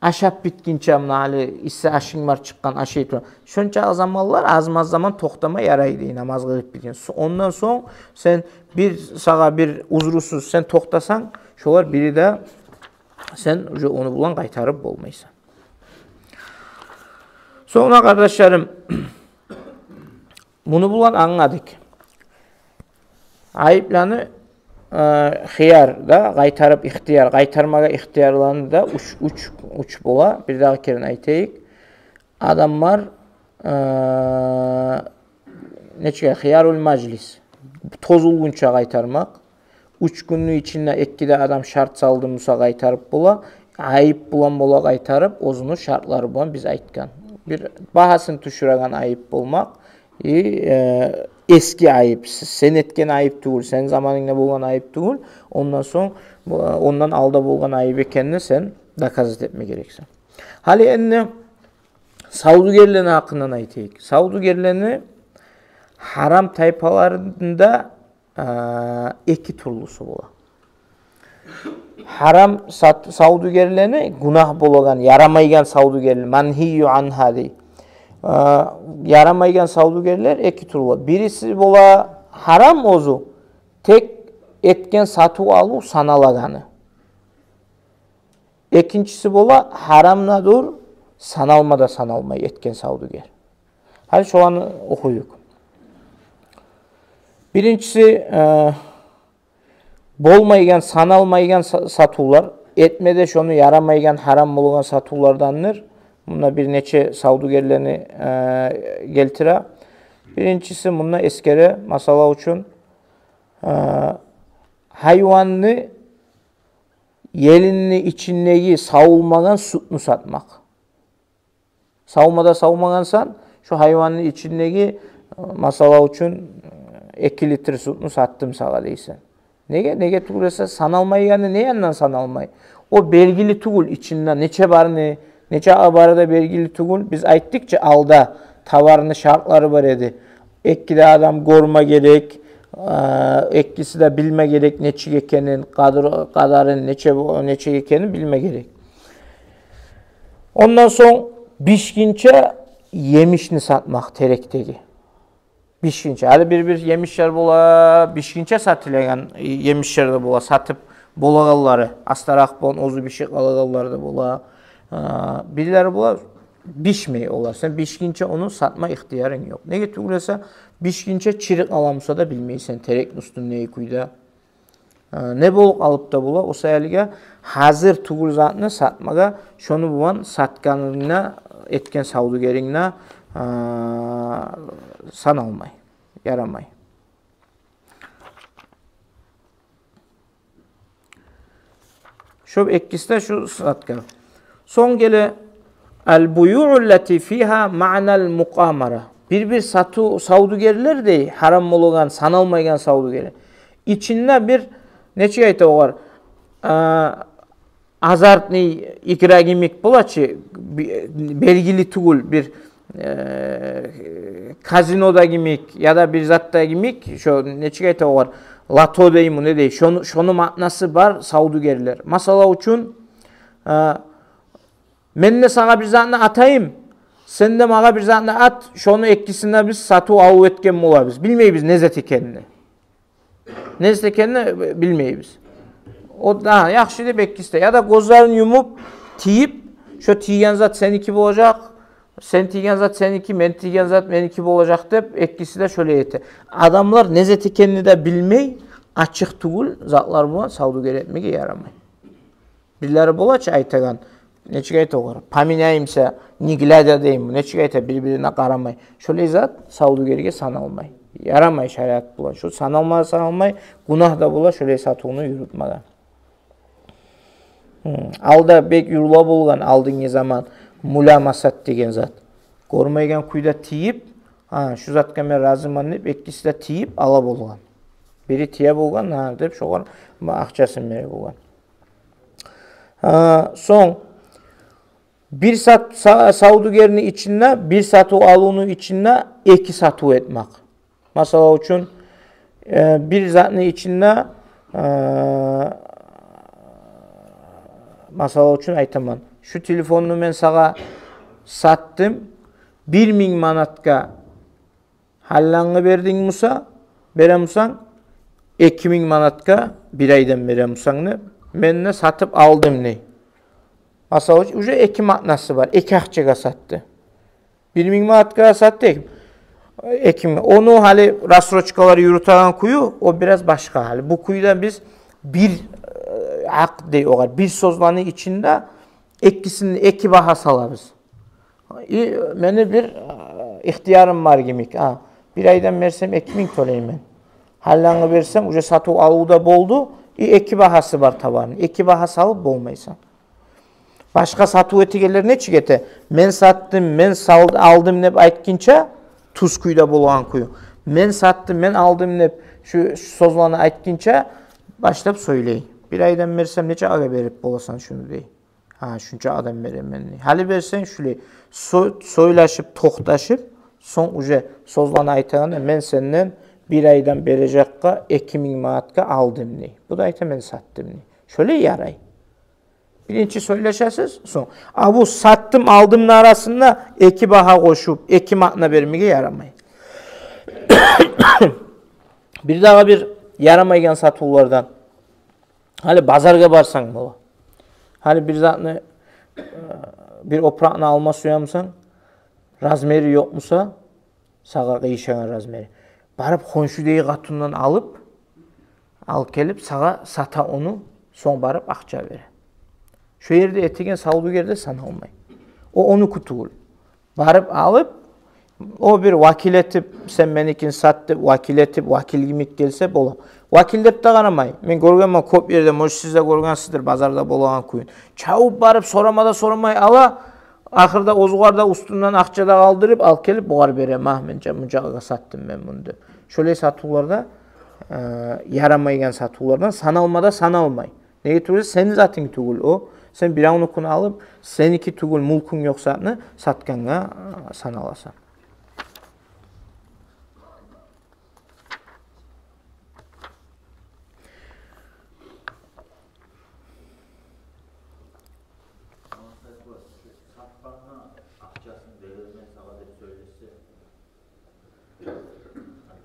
ашап битгинче, муна гьали исси ашынг бар чыкъгъан, ашай тура. Шонча заманлар, аз-маз заман токътама ярай дей, намаз къылып битген. Со-, ондан сонг сен бир, сагъа бир узрусуз сен токътасанг, шолар бири де сен уже ону булан къайтарып болмайсан. Сонг, къардашларым, муну булан англадыкъ. Айыпланы, э, хияр да, къайтарып ихтияр, къайтармагъа ихтиярланы да уьч, уьч, уьч бола. Бир дагъы керен айтайыкъ. Адамлар, э, нечик, хиярул мажлис, тозулгъунча къайтармакъ. Уьч гюнню ичинде эки де адам шарт салды буса, къайтарып бола. Айып булан бола къайтарып, оьзюню шартлары булан, биз айтгъан. Бир багьасын тюшюреген айып болмакъ, и, э, эски айып, с-, сен этген айып тюгюл, сен заманынгда болгъан айып тюгюл, ондан сонг, бу, ондан алда болгъан айып экенни сен доказать этме герексен. Гьали энни савдюгерлени гьакъындан айтайыкъ. Савдюгерлени гьарам тайпаларында, а, эки тюрлюсю бола. Гьарам сат-, савдюгерлени, гюнагь болагъан, ярамайгъан савдюгерлер, манхийю ангьа дей. А, ярамайгъан савдюгерлер эки тюрлю. Бириси бола гьарам оьзю, тек этген сатыв-алыв саналагъаны. Экинчиси бола, гьарам да дюр, саналма да саналмай этген савдюгер. Гьали шоланы охуюкъ. Биринчиси, э, болмайгъан, саналмайгъан са-, сатывлар, этме де шону ярамайгъан, гьарам болгъан сатывлардандыр. Мунда бир нече савдюгерлени, э, гелтире. Биринчиси мунда эсгере, масала учун, э, гьайванны елинни ичиндеги савулмагъан сютню сатмакъ. Савма да савмагъансан, шо гьайванны ичиндеги, э, масала учун, э, эки литр сютню сатдым сагъа дейсен. Неге? Неге тюгюл эсе, саналмайгъаны не яндан саналмай? О белгили тюгюл ичинде нече барын, нече бары да белгили тюгюл. Биз айтдыкъ чы алда, товарны шартлары бар эди. Эки де адам гёрме герек, э, экиси де билме герек нечик экенин, къадыр-, къадарын нече бо-, нечик экенин билме герек. Ондан сонг бишгинче емишни сатмакъ терекдеги. Бишгинче. Гьали бир-бир емишлер бола, бишгинче сатылагъан емишлер де бола, сатып болагъанлары, астаракъ булан оьзю бишип къалагъанлар да бола. А, бирлери бола, бишмей олар. Сен бишгинче ону сатма ихтиярынг ёкъ. Неге тюгюл эсе, бишгинче чирип къала буса да билмейсен, терекни уьстюнде кюйде. А, не болуп къалып да бола, о саялы гьазир тюгюл затны сатмагъа, шону булан сатгъанынгда, этген савдюгеринг де, а, саналмай, ярамай. Шо экиси де шу сатгъа. Сонг геле аль-буюъу ллати фигьа маънал мукъамара. Бир-бир сатыв, савдюгерлер дей, гьарам болагъан, саналмайгъан савдюгерлер. Ичинде бир, нечик айта огъар, а, азартный игра йимик бола чы, би-, белгили тюгюл бир, э, казинода йимик, яда бир затда йимик, шо нечик айта огъар, лото дейми, не дей, шону, шону маънасы бар савдюгерлер. Масала учун, э, мен де сагъа бир затны атайым, сен де магъа бир затны ат, шону экисин де биз сатыв-алыв этген болабыз. Билмейбиз не зат экенин. Не зат экенин билмейбиз. О да яхшы деп экиси де. Яда гёзлерин юмуп, тийип, шо тийген зат сеники болажакъ, сен тийген зат сеники, мен тийген зат меники болажакъ деп, экиси де шолай эте. Адамлар не зат экенин де билмей, ачыкъ тюгюл затлар булан савдюгер этмеге ярамай. Бирлери бола чы айтагъан, нечик айта огъар, поменяемся, не глядя дейми, нечик айта, бир-бирине къарамай. Шолай зат савдюгерге саналмай. Ярамай шариат булан. Шо саналма да саналмай, гюнагь да бола шолай сатывну юрютмеге. Гьм, алда бек юрюле болгъан, алдынгы заман муламасат деген зат. Гёрмейген кюйде тийип, гьа, шу затгъа мен разимен деп, экиси де тийип ала болгъан. Бири тие болгъан, гьа, деп, шогъар ма-, акъчасын бере болгъан. А, сонг, бир сат-, са-, савдюгерни ичинде, бир сатыв-алывну ичинде эки сатыв этмек. Масала учун, э, бир затны ичинде, э, масала учун айтаман, шу телефонну мен сагъа сатдым, бир минг манатгъа гьаллангы бердинг буса, бере бусанг, эки минг манатгъа бир айдан бере бусанг деп, мен де сатып алдым дей. Масала учун, уже эки маънасы бар, эки акъчагъа сатды. Бир минг манатгъа сатды, эки минг. Ону гьали рассрочкалар юрютеген кюю, о бираз башгъа гьали. Бу кюйде биз бир, э, акъд дей огъар, бир сёзлени ичинде экисин, эки багьа салабыз. И мени бир, э, ихтиярым бар йимик. А, бир айдан берсем эки минг тёлеймен. Гьали ангъа берсенг, уже сатыв-алыв да болду. И эки багьасы бар товарны. Эки багьа салып болмайсан. Башгъа сатыв этегенлер нечик эте? Мен сатдым, мен сал-, алдым деп айтгъынча, тюз кюйде болгъан кюю. Мен сатдым, мен алдым деп шу сёзлени айтгъынча башлап сёйлей. Бир айдан берсем, нече агъа берип боласан шуну, дей. Гьа, шунча адам беремен, дей. Гьали берсенг, шулай сё-, сёйлешип, токъташып, сонг уже сёзлени айтагъанда, мен сенден бир айдан бережекге эки минг манатгъа алдым, дей. Бу да айта, мен сатдым, дей. Шолай ярай. Биринчи сёйлешесиз, сонг. А бу сатдым, алдымны арасында эки багьа къошуп, эки маъна бермеге ярамай. Бирдагъы бир ярамайгъан сатывлардан. Гьали базаргъа барсанг бола. Гьали бир затны, э, бир опуракъны алма сюемисен, размери ёкъ буса, сагъа къыйышагъан размери, барып хоншудагъы къатындан алып, алып гелип сагъа сата ону, сонг барып акъча бере. Шо ерде этеген савдюгер де саналмай. О онуки тюгюл. Барып алып, о бир вакил этип, сен меникин сат деп, вакил этип, вакил йимик гелсе бола. Вакил деп де къарамай. Мен гёргенмен кёп ерде, может, сиз де гёргенсиздир, базарда болагъан кюйню. Чабып барып, сорама да сорамай ала, ахырда оьзюгер де уьстюнден акъча да къалдырып, алып гелип, бугъар бере: «Магь, мен ча-, мунчагъа сатдым мен муну», – деп. Шолай сатывларда, э, ярамайгъан сатывлардан саналма да саналмай. Неге тюгюл, сени затынг тюгюл о. Сен биревнюкюн алып, сеники тюгюл, мюлкюнг ёкъ затны сатгъангъа, э, саналасан.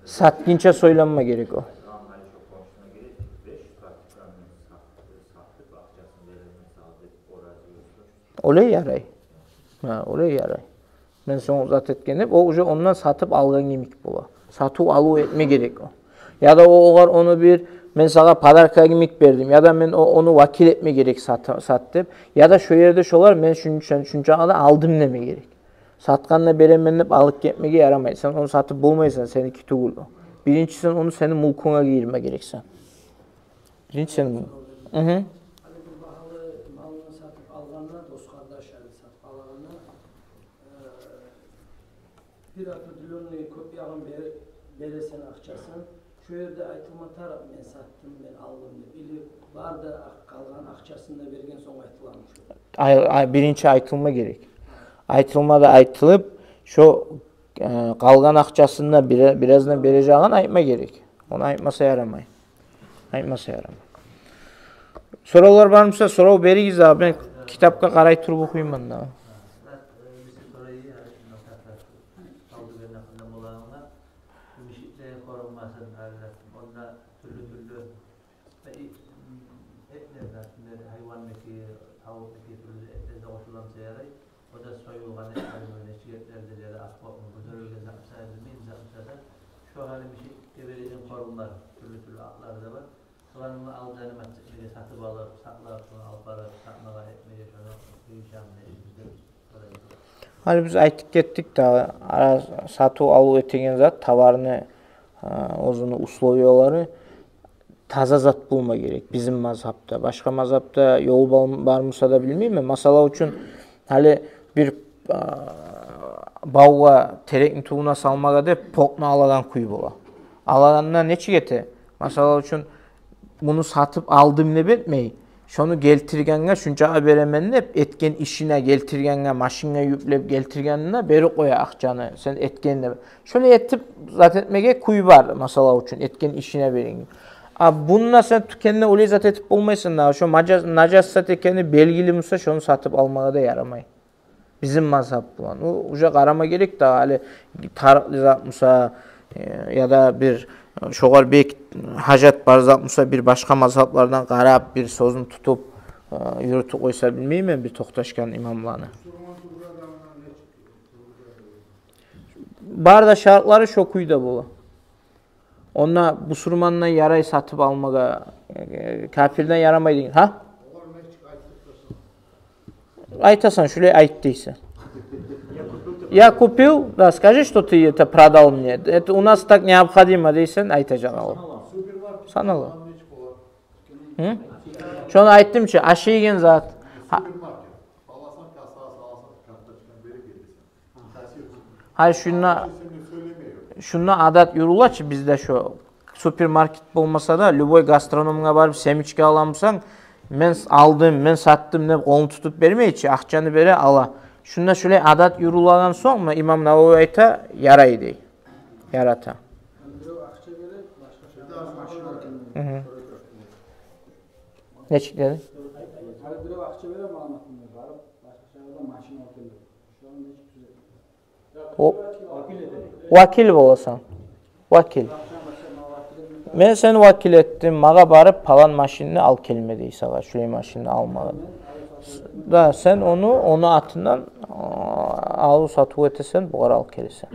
Сатгъынча сёйленме герек о. Олай ярай. Гьа, олай ярай. Мен сонг зат этген деп, о уже ондан сатып алгъан йимик бола. Сатыв-алыв этме герек о. Яда о огъар ону бир, мен сагъа подарка йимик бердим, яда мен о-, ону вакил этме герек, сат, сат деп. Яда шо ерде шолар, мен шун-, шун-, шунчагъа да алдым деме герек. Сатгъанда беремен деп алып гетмеге ярамай. Сен ону сатып болмайсан, сеники тюгюл о. Биринчи сен ону сени мюлкюнге гийирме герексен. Биринчи сен. Мгм. Гьали бир багьалы малны сатып алгъанда, дос-къардаш, гьали сатып алагъанда, э, бир определённый кёп ягъын бере-, бересен акъчасын, шо ерде айтылма тарыкъ: «Мен сатдым, мен алдым», – деп. Или бар да акъ-, къалгъан акъчасын да берген сонг айтыламы шо? Ай, ай, биринчи айтылма герек. Айтылма да айтылып, шо, э, къалгъан акъчасын да бире-, бираздан бережегин айтма герек. Ону айтмаса ярамай. Айтмаса ярамай. Соравлар бар буса, сорав беригиз, а мен китапгъа къарай туруп охуйман да. Мишиклер къорунмасын, онда тюрлю-тюрлю эт-, этлер, гьайванныки, тавукънуки, тюрлю этлер де къошуламса ярай. О да союлгъан эт, гьайван, нечик этлердир, яда акъ бокъму, бу тюрлю зат буса, билмеймен, зат буса да, шо гьали мишикге береген къорунлар, тюрлю-тюрлю атлары да бар. Шоланы алып, заниматься этмеге, сатып алып, сакълап, шону алып барып сатмагъа, этмеге, шону къыйышамы, не этмеге. Гьали биз айтып гетдик да, ара-, сатыв-алыв этеген зат, товарны, а, оьзюню условиялары таза зат болма герек бизин мазгьапда. Башгъа мазгьапда ёл бар, бар буса да билмеймен. Масала учун, гьали бир, а, бавгъа терекни тюбюне салмагъа деп потну алагъан кюй бола. Алагъанда нечик эте? Масала учун, муну сатып алдым деп этмей, шону гелтиргенге шунчагъа беремен деп, этген ишине, гелтиргенге, машинге юклеп гелтиргенине берип къоя акъчаны, сен этген деп. Шолай этип зат этмеге кюй бар, масала учун, этген ишине береген. А бунда сен тюкенде олай зат этип болмайсан да, шо мажа-, нажас зат экени белгили буса, шону сатып алмагъа да ярамай. Бизин мазгьап булан. О, уже къарама герек да, гьали тарыкълы зат буса, э, яда бир, э, шогъар бек гьажат бар зат буса, бир башгъа мазгьаплардан къарап, бир сёзюн тутуп, э, юрютюп къойса, билмеймен, бир токъташгъан имамланы. Бар да шартлары шо кюйде бола. Онда бусурмандан ярай сатып алмагъа, э, капирден ярамай деген. Гьа? Айтасан, шулай айт дейсен. Я купил, да, скажи, что ты это продал мне. Это у нас так необходимо дейсен, айтажакъ ол. Санала. Гьы? Шону айтдым чы, ашайгъан зат. Гьа. Гьай, шунда, шунда адат юрюле чи бизде, шо супермаркет болмаса да, любой гастрономгъа барып семечка аламысан, мен с-, алдым, мен сатдым деп къолун тутуп бермей чи, акъчаны бере, ала. Шунда шулай адат юрюлеген сонг, имам Навави айта, ярай дей. Ярата. Бирев акъча бере, башгъа шагьардан машин алып гелме. Гьы. Нечик деди? Гьали бирев акъча бере, магъа барып, башгъа шагьардан машин алып гелме. Шону нечик тюзетме? О, вакил боласан. Вакил. Мен сени вакил этдим, магъа барып палан машинни алып гелме дей сагъа, шулай машинни алма. Да, сен ону, ону атындан, а, алыв-сатыв этесен, бугъар алып гелесен.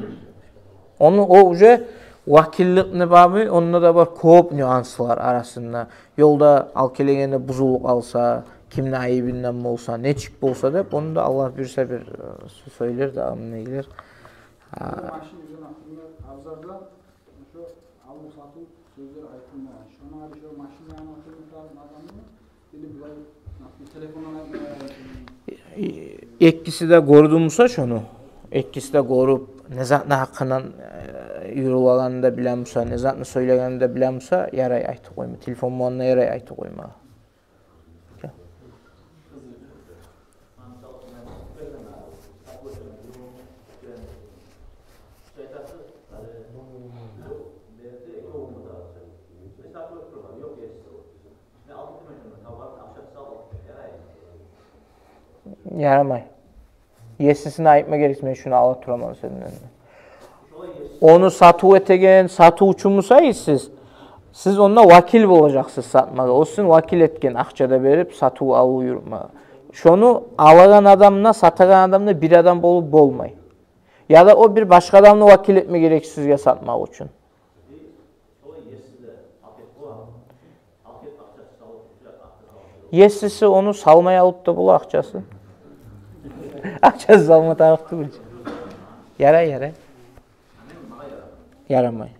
Ону, о уже вакилликни бабы, онда да бар кёп нюанслар арасында. Ёлда алып гелегенде бузулуп къалса, кимни айыбындан болса, нечик болса деп, ону да Аллагь буюрса бир, э, сё-, сёйлер де, аны нейлер. А. Машин юрюген, например, абзарда, шо алыв-сатыв сёзлер айтылмагъан. Шону гьали шо машин янына тургъан адамны, или булай, например, телефондан айтмагъан. Экиси де гёрдю буса шону, экиси де гёрюп, не затны гьакъындан, э, юрюлегенин де биле буса, не затны сёйлегенин де биле буса, ярай айтып къойма. Телефон булан да ярай айтып къойма. Ярамай. Есисине айтма герек, мен шуну ала тураман сенден. Ону сатыв этеген сатывчу буса сиз, сиз онда вакил болажакъсыз сатмагъа. О сизин вакил этген, акъча да берип, сатыв-алыв юрютме. Шону алагъан адамны, сатагъан адамны бир адам болуп болмай. Яда о бир башгъа адамны вакил этме герек сизге сатмакъ учун. Есиси ону салмай алып да бола акъчасын. Акъчасын салма тарыкъ тюгюл. Ярай, ярай. Ярамай.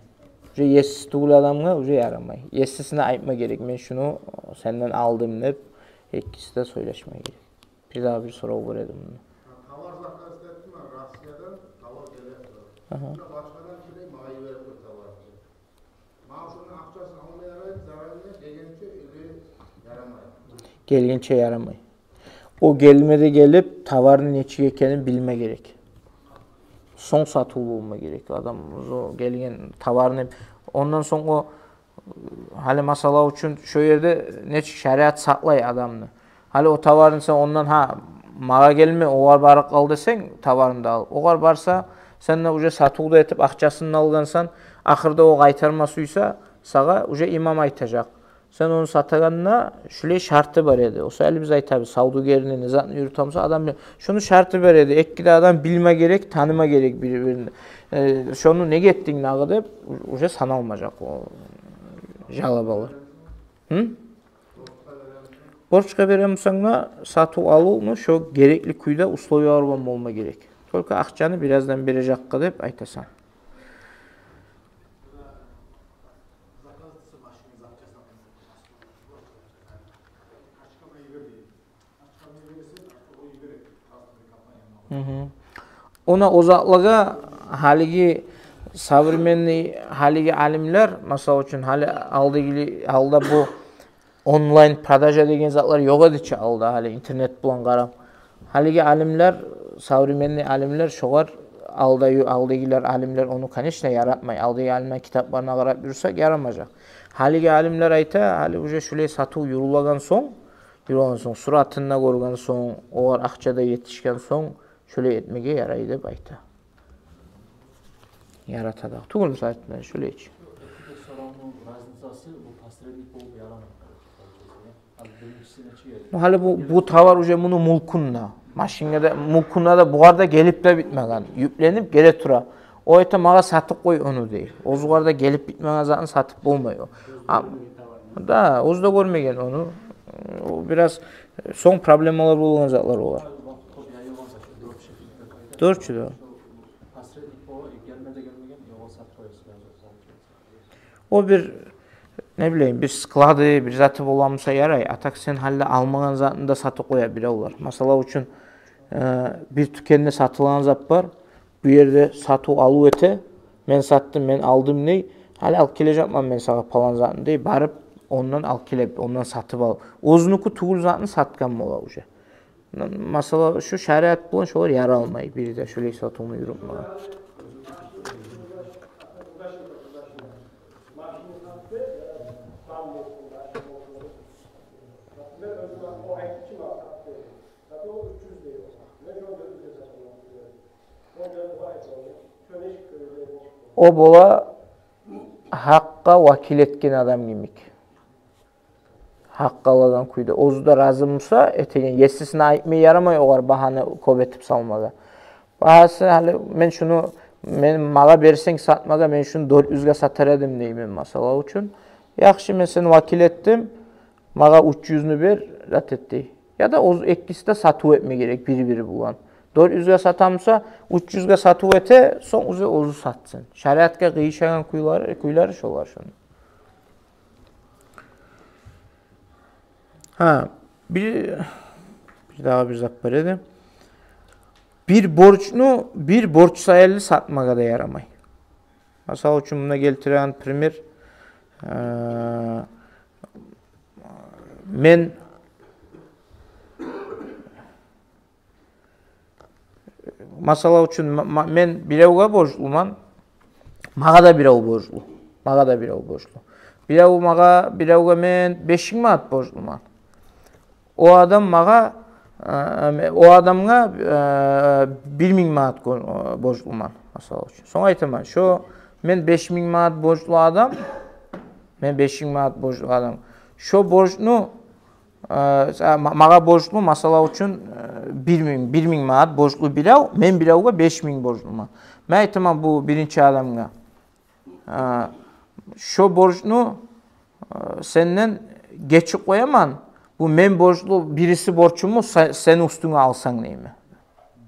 Уже есиси тюгюл адамгъа уже ярамай. Есисине айтма герек, мен шуну сенден алдым деп, экиси де сёйлешме герек. Бир дагъы бир сорав бар эди мунда. Товар заказ этдим мен Россиядан, товар геле тура. Агьа. Башгъадан килей, магъа йиберип къой товарны. Магъа шону акъчасын алма ярай, заранее, гелгенче или ярамай? Гелгенче ярамай. О гелме де гелип, товарны нечик экенин билме герек. Сонг сатыв болма герек. Адам о гелген товарны, ондан сонг о Гьали масала учун, шо ерде нечик шариат сакълай адамны. Гьали о товарны сен ондан, гьа, магъа гелме, огъар барып къал десенг, товарны да алып. Огъар барса, сен де уже сатыв да этип, акъчасын да алгъансан, ахырда о къайтарма сюйсе, сагъа уже имам айтажакъ. Сен ону сатагъанда шулай шарты бар эди. О саялы биз айтабыз, савдюгерни, не затны юрютемсе, адам бил-, шуну шарты бар эди. Эки де адам билме герек, таныма герек бир-бирин. Э, шону неге этдинг дагъы деп, у-, уже саналмажакъ о жалобалар. Гьы? Борчгъа бере бусанг да, сатыв-алывну шо герекли кюйде условиялар болгъан болма герек. Только акъчаны бираздан бережекге деп айтасан. Мгм. Она о затлагъа гьалиги современный, гьалиги алимлер, масала учун, гьали алдагъы, алда бу онлайн продажа деген затлар ёкъ эди чи алда, гьали интернет булан къарап. Гьалиги алимлер, современный алимлер шогъар, алда ю-, алдагъылар алимлер ону, конечно, яратмай. Алдагъы алимлер китапларына къарап юрюсек, ярамажакъ. Гьалиги алимлер айта, гьали уже шулай сатыв юрюлеген сонг, юрюлеген сонг, суратын да гёрген сонг, огъар акъча да етишген сонг, шулай этмеге ярай деп айта. Ярата да. Тюгюл, мисал учун, шулай чи. Экиде соравну разницасы, бу посредник болуп ярамай. Гьали биринчиси нече гелди? Ну, гьали бу, бу товар уже муну мюлкюнде. Машинге де, мюлкюнде де, бугъар да гелип де битмеген. Юкленип геле тура. О айта, магъа сатып къой ону дей. Оьзюгер де гелип битмеген затын сатып болмай о. А, да, оьзю де гёрмеген ону. О бираз сонг проблемалар болгъан затлар олар. Гьали бу кёп яйылгъан зат, дропшиппинг деп айта. Дёрт юз де. Посредник бола, гелме де гелмеген, огъар сатып къоясан, сатып къоясан. О бир, не билейим, бир склады, бир заты боламыса ярай. А так сен гьали алмагъан затны да сатып къоя биревлер. Масала учун, э, бир тюкенде сатылагъан зат бар. Бу ерде сатыв-алыв эте. Мен сатдым, мен алдым дей. Гьали алып гележекмен мен сагъа палан затны дей. Барып, ондан алып гелип, ондан сатып алып. Оьзюнюки тюгюл затны сатгъан бола уже. Масала, шу шариат булан шолар яралмай, бири де шолай сатывну юрютмеге. О бола гьакъгъа вакил этген адам йимик. Гьакъгъа алагъан кюйде. Оьзю де рази буса этеген, есисине айтмай ярамай огъар багьаны кёп этип салмагъа. Багьасы гьали мен шуну, мен, магъа берсенг сатмагъа, мен шуну дёрт юзге сатар эдим дей мен, масала учун. Яхшы, мен сени вакил этдим, магъа уьч юзню бер, зат эт дей. Яда оьзю экиси де сатыв этме герек бир-бири булан. Дёрт юзге сатамыса, уьч юзге сатыв эте, сонг уже оьзю сатсын. Шариатгъа къыйышагъан кюйлери, кюйлери шолар шуну. Гьа, бир, бир дагъы бир зат бар эди. Бир борчну бир борч саялы сатмагъа да ярамай. Масала учун, мунда гелтиреген пример, э, мен Масала учун, ма-, ма-, мен биревге борчлуман, магъа да бирев борчлу. Магъа да бирев борчлу. Бирев магъа, биревге мен беш минг манат борчлуман. О адам магъа, э, о адамгъа, э, бир минг манат гё-, э, борчлуман, масала учун. Сонг айтаман, шо мен беш минг манат борчлу адам, мен беш минг манат борчлу адам. Шо борчну Э, са-, ма-, магъа борчлу, масала учун, э, бир минг, бир минг манат борчлу бирев, мен биревге беш минг борчлуман. Мен айтаман бу биринчи адамгъа: э, шо борчну, э, сенден гечип къояман, бу мен борчлу бириси борчуму се-, сен уьстюнге алсанг деймен.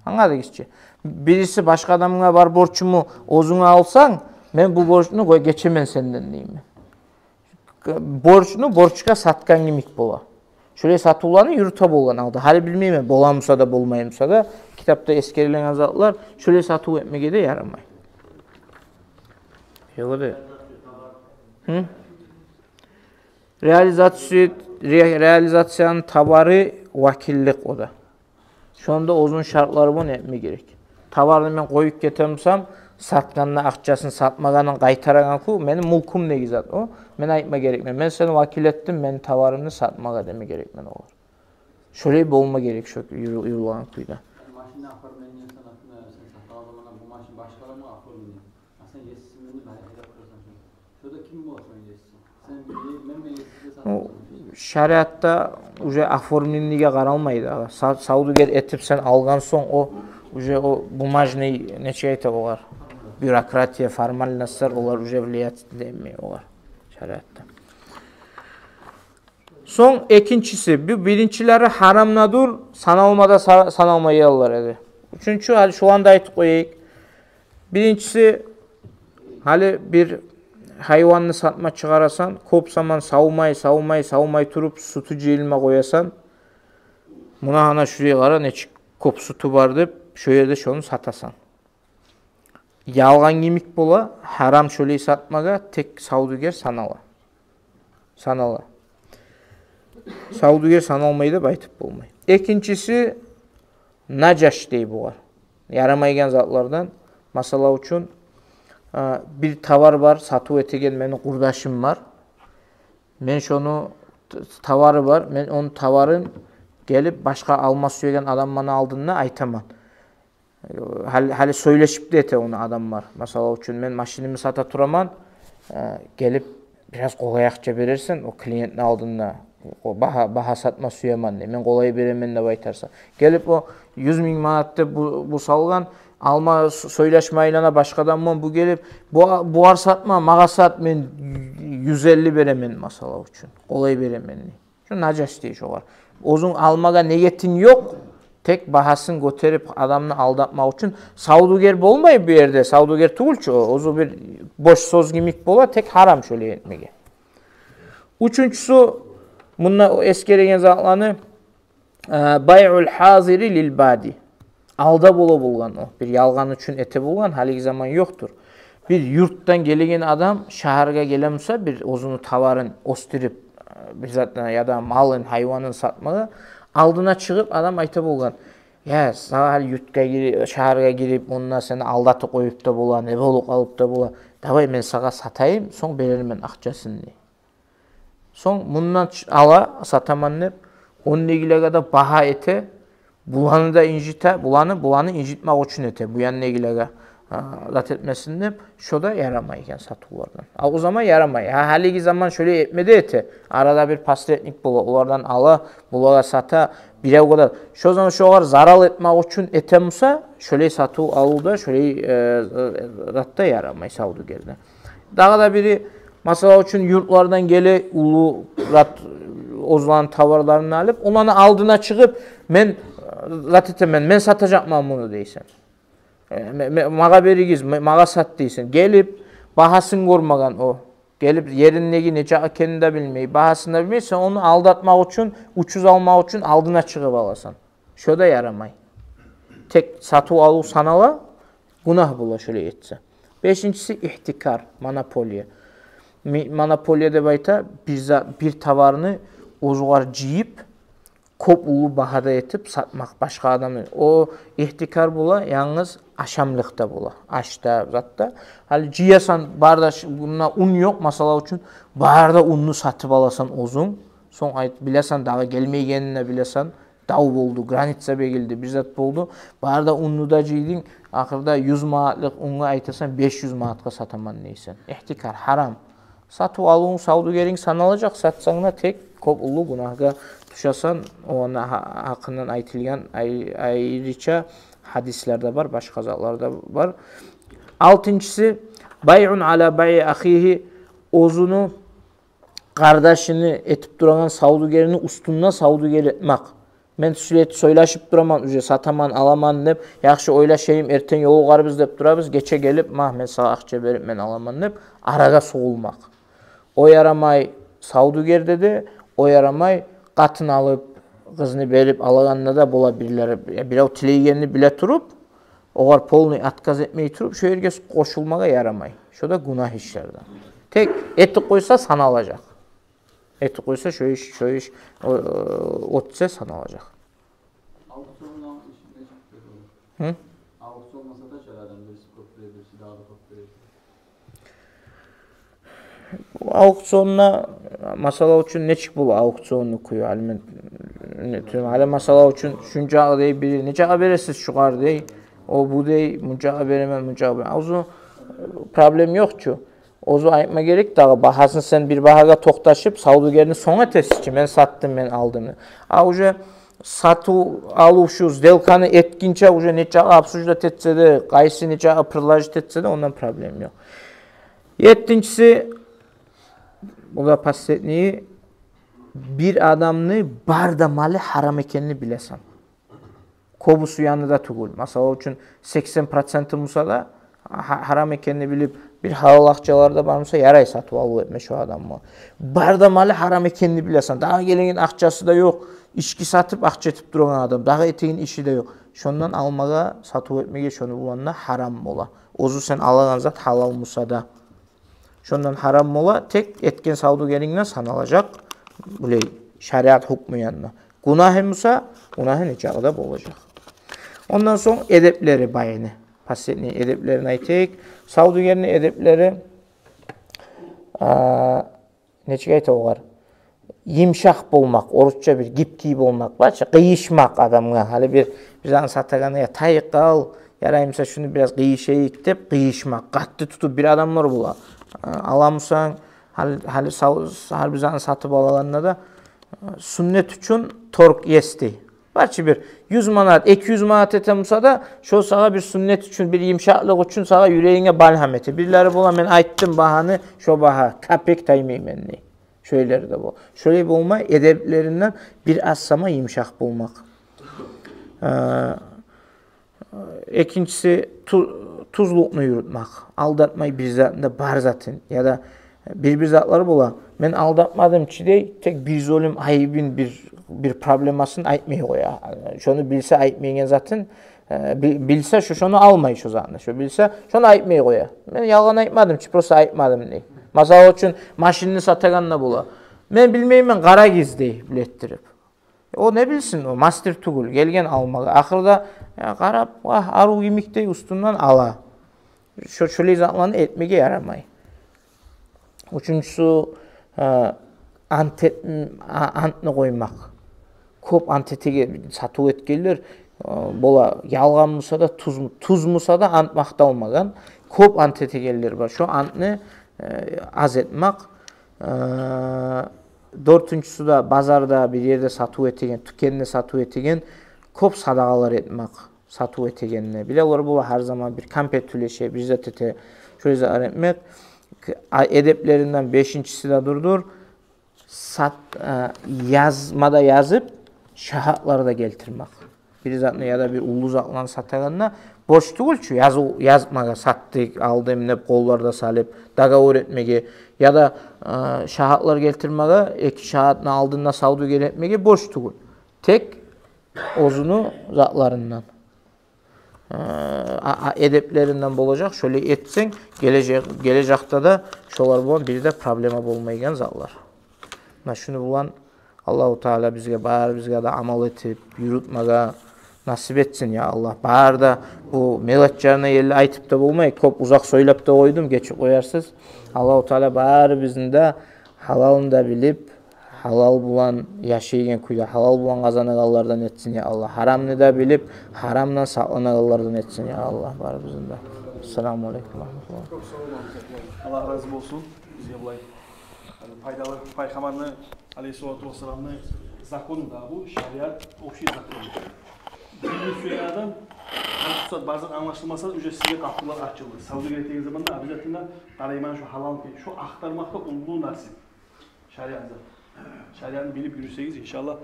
Англадыгъыз чы? Бириси башгъа адамгъа бар борчуму оьзюнге алсанг, мен бу борчну къой, гечемен сенден деймен. Борчну борчгъа сатгъан йимик бола. Шолай сатывланы юрюте болгъан алда. Гьали билмеймен, боламыса да, болмаймыса да, китапда эсгерилген затлар, шолай сатыв этмеге де ярамай. Ёкъ де. Гьы? Реализация, ре-, реализацияны товары вакиллик о да. Шонда оьзюню шартлары булан этме герек. Товарны мен къоюп гетемисем, сатгъанда акъчасын, сатмагъанын къайтарагъан кюй, мени мюлкюм деген зат о. Мен айтма герекмен: мен сени вакил этдим мени товарымны сатмагъа, деме герекмен огъар. Шолай болма герек шо юрю-, юрюлеген кюйде. Машина оформление санатына сен сатып алгъанда, бу машин башгъа адамгъа оформление. А сен есисимен деп гьаракат этип турасан. Шо да ким бола шону еси? Сен, мен, мен, мен есисине сатып алсам. Шариатда уже оформлениеге къаралмайды. Са-, савдюгер этип сен алгъан сонг, о уже о бумажный, нечик айта огъар, бюрократия, формальностлар, олар уже влиять этмей огъар шариатда. Сонг экинчиси, бу биринчилери гьарам да дюр, саналма да са-, саналмайгъанлар эди. Уьчюнчю, гьали шуланы да айтып къояйыкъ. Биринчиси, гьали бир гьайванны сатма чыгъарасан, кёп заман савмай, савмай, савмай туруп, сютю жыйылма къоясан. Муна гьана шурай къара, нечик кёп сютю бар деп, шо ерде шону сатасан. Ялгъан йимик бола, гьарам шолай сатмагъа, тек савдюгер санала. Санала. Савдюгер саналмай деп айтып болмай. Экинчиси, нажаш дей бугъар. Ярамайгъан затлардан, масала учун, а, бир товар бар, сатыв этеген мени къурдашым бар. Мен шону т-, товары бар, мен ону товарын гелип башгъа алма сюеген адамланы алдында айтаман. Гьали, гьали сёйлешип де эте ону адамлар. Масала учун, мен машиними сата тураман, э, гелип, бираз къолай акъча берерсен, о клиентни алдында, о багьа, багьа сатма сюемен дей, мен къолай беремен деп айтарсан. Гелип о юз минг манат деп бу, бу салгъан, алма с-, сёйлешме айлана башгъа адам булан, бу гелип, бу, бугъар сатма, магъа сат, мен юз элли беремен, масала учун, къолай беремен дей. Шо нажаш дей шогъар. Оьзюнг алмагъа ниетинг ёкъ, Тек багьасын гётерип, адамны алдатмакъ учун. Савдюгер болмай бу ерде, савдюгер тюгюл чю, о, оьзю бир бош сёз йимик бола, тек гьарам шолай этмеге. Уьчюнчюсю, мунда о эсгереген затланы, э, байъул гьазири лил бади. Алда бола болгъан о, бир ялгъан учун эте болгъан, гьалиги заман ёкъдур. Бир юртдан гелеген адам шагьаргъа геле буса, бир оьзюню товарын оьсдюрюп, э, бир затны яда малын, гьайванын сатмагъа, алдына чыгъып адам айта болгъан: «Я, сагъа гьали юртгъа гири-, шагьаргъа гирип, онда сени алдатып къоюп да бола, не болуп къалып да бола. Давай мен сагъа сатайым, сонг берермен акъчасын», — дей. Сонг мундан ч-, ала, сатаман деп, ондагъылагъа да багьа эте, буланы да инжите, буланы, буланы инжитмакъ учун эте, бу яндагъылагъа, а, зат этмесин деп, шо да ярамай экен сатывлардан. А о заман ярамай. Гьа, гьалиги заман шолай этме де эте. Арада бир посредник бола, олардан ала, булагъа сата, бирев къадар. Шо заман шогъар зарал этмакъ учун эте буса, шолай сатыв-алыв да, шолай, э, э, зат да ярамай савдюгерде. Дагъы да бири, масала учун, юртлардан геле уллу зат, оьзлени товарларын алып, оланы алдына чыгъып: «Мен, э, зат этемен, мен сатажакъман муну», — дейсен. Э, ме-, ме-, «Магъа беригиз, ме-, магъа сат», — дейсен. Гелип, багьасын гёрмеген о. Гелип, ериндеги нечакъы экенин де билмей, багьасын да билмей, сен ону алдатмакъ учун, учуз алмакъ учун алдына чыгъып аласан. Шо да ярамай. Тек сатыв-алыв санала, гюнагь бола шолай этсе. Бешинчиси — ихтикар, монополия. Ми-, монополия деп айта, бир за-, бир товарны оьзюгер жыйып, кёп уллу багьада этип сатмакъ башгъа адамны. О ихтикар бола янгыз ашамлыкъда бола. Ашда, затда. Гьали жыясан, бары да ш-, мунда ун ёкъ, масала учун, бары да унну сатып аласан оьзюнг. Сонг айт-, билесен, дагъы гелмейгенин де билесен, дав болду, граница бегилди, бир зат болду. Бары да унну да жыйдынг, ахырда юз манатлыкъ унгъа айтасан, беш юз манатгъа сатаман дейсен. Ихтикар гьарам. Сатыв-алывунг, савдюгеринг саналажакъ, сатсанг да тек кёп уллу гюнагьгъа тюшесен, ону гьа-, гьакъындан айтылгъан ай-, айрыча гьадислер де бар, башгъа затлар да бар. Алтынчысы, байъун ала байъи ахигьи, оьзюню къардашыны этип турагъан савдюгерини уьстюнде савдюгер этмек. Мен сюлет сёйлешип тураман, уже сатаман, аламан деп, яхшы ойлашайым, эртен ёлугъарбыз деп турабыз, гече гелип, магь, мен сагъа акъча берип, мен аламан деп, арагъа сугъулмакъ. О ярамай савдюгерде де, о ярамай къатын алып, къызны берип алагъанда да бола бирлери, я, бирев тилейгенни биле туруп, огъар полный отказ этмей туруп, шо ерге къошулмагъа ярамай. Шо да гюнагь ишлерден. Тек этип къойса, саналажакъ. Этип къойса, шо иш, шо иш, о, о, оьтсе, саналажакъ. Аукционну иши нечик болур? Гьы? Аукцион болмаса да, чарагъы адам, бириси кёп бере, бириси дагъы да кёп бере. Аукционну, масала учун, нечик бола аукционну кюю? Гьали мен, не, тюм, гьали, масала учун, шунчакъы дей бири, нечакъы бересиз шугъар дей, о бу дей, мунчакъы беремен, мунчакъы беремен. Оьзю проблем ёкъ чу. Оьзю айтма герек дагъы, багьасын сен бир багьагъа токъташып, савдюгерни сонг этесиз чи, мен сатдым, мен алдым. А уже сатыв-алыв, шу сделканы этгинче уже нечакъы обсуждать этсе де, къайсы нечакъы предложить этсе де, ондан проблем ёкъ. Еттинчиси, бу да последний, бир адамны бар да малы гьарам экенни билесен. Кёбюсю яны да тюгюл. Масала учун, сексен проценти буса да, гьа-, гьарам экенни билип, бир гьалал акъчалар да бар буса, ярай сатыв-алыв этме шо адамгъа. Бар да малы гьарам экенни билесен. Дагъы гелеген акъчасы да ёкъ. Ички сатып акъча этип турагъан адам. Дагъы этеген иши де ёкъ. Шондан алмагъа, сатыв этмеге, шону булан да гьарам бола. Оьзю сен алагъан зат гьалал буса да. Шондан гьарам бола, тек этген савдюгерингден саналажакъ, булай, шариат гьукму янында. Гюнагьы буса, гюнагьы нечакъы да болажакъ. Ондан сонг эдеплери байны. Последний эдеплерин айтайыкъ. Савдюгерни эдеплери, а, нечик айта огъар? Йымышакъ болмакъ, орусча бир гибкий болмакъ бар чы, къыйышмакъ адамгъа. Гьали бир, бир затны сатагъанда, я, тайып къал, ярай буса шуну бираз къыйышайыкъ деп, къыйышмакъ. Къатты тутуп бир адамлар бола. А, аламысан, гьали, гьали сав-, гьар бир затны сатып алагъанда да, а, суннет учун торг есть. Бар чы бир юз манат, эки юз манат этем буса да, шо сагъа бир суннет учун, бир йымышакълыкъ учун, сагъа юрегинге балгьам эте. Бирлери бола, мен айтдым багьаны, шо багьа, капек таймайман дей. Шолайлар да бола. Шолай болмай, эдеплеринден бир аз сама йымышакъ болмакъ. Э, экинчиси, ту-, тюзлюкню юрютмек. Алдатмай бир затны да, бар затын. Яда бир-бир затлар бола. Мен алдатмадым чы дей, тек бир зулмун, айыбын, бир, бир проблемасын айтмай къоя. Шону билсе айтмайгъан затын, э, би-, билсе шо, шону алмай шо затны. Шо билсе, шону айтмай къоя. Мен ялгъан айтмадым чы, просто айтмадым дей. Масала учун, машинни сатагъанда бола. Мен билмеймен, къарагъыз дей, билеттирип. О не билсин, о мастер тюгюл, гелген алмагъа. Ахырда, я, къарап, вагь, арив йимик дей, уьстюнден ала. Шо, шолай затланы этмеге ярамай. Уьчюнчюсю, э, ант эт-, а-, антны къоймакъ. Кёп ант этеген, сатыв этгенлер, э, бола, ялгъан буса да, тюз, тюз буса да, ант макъталмагъан. Кёп ант этегенлер бар. Шо антны, э, аз этмек. Э, дёртюнчюсю де, базарда, бир ерде сатыв этеген, тюкенде сатыв этеген, кёп садагъалар этмек сатыв этегенде. Биле, олар бола, гьар заман бир кампет уьлеше, бир зат эте, шолай затлар этмек. К-, а, эдеплеринден бешинчиси де дурдур. Сат-, э, язма да язып, шагьатлар да гелтирмек. Бир затны яда бир уллу затланы сатагъанда борч тюгюл чю языв, язмагъа, сатдыкъ, алдым деп, къоллар да салып, договор этмеге, яда, э, шагьатлар гелтирмеге, эки шагьатны алдында савдюгер этмеге борч тюгюл. Тек оьзюню затларындан, э, а, а, эдеплеринден болажакъ. Шолай этсенг, гележек, гележекде де шолар булан бир де проблема болмайгъан затлар. Муна шуну булан Аллагьу Таала бизге, барыбызгъа да амал этип, юрютмеге насип этсин, я Аллагь. Бары да бу мелочарный ерли айтып да болмай, кёп узакъ сёйлеп де къойдум, гечип къоярсыз. Аллагьу Таала барыбызны да гьалалын да билип, гьалал булан яшайгъан кюйде, гьалал булан къазанагъанлардан этсин, я Аллагь. Гьарамны да билип, гьарамдан сакъланагъанлардан этсин, я Аллагь, барыбызны да. Ассаламу алейкум ва рагьматуллагь. Кёп сав болугъуз. Аллагь рази болсун. Бизге булай пайдалы Пайхаммарны алейгьиссалату вассаламны закону да бу, шариат, общий закон. Динни сюеген адам, гьар пурсат бар зат англашылмаса, уже сизге къапулар ачылды. Савдюгер этеген заманда обязательно къарайман шу гьалалмы, шу ахтармакъ да уллу насип. Шариатны, шариатны билип юрюсегиз, иншаллагь,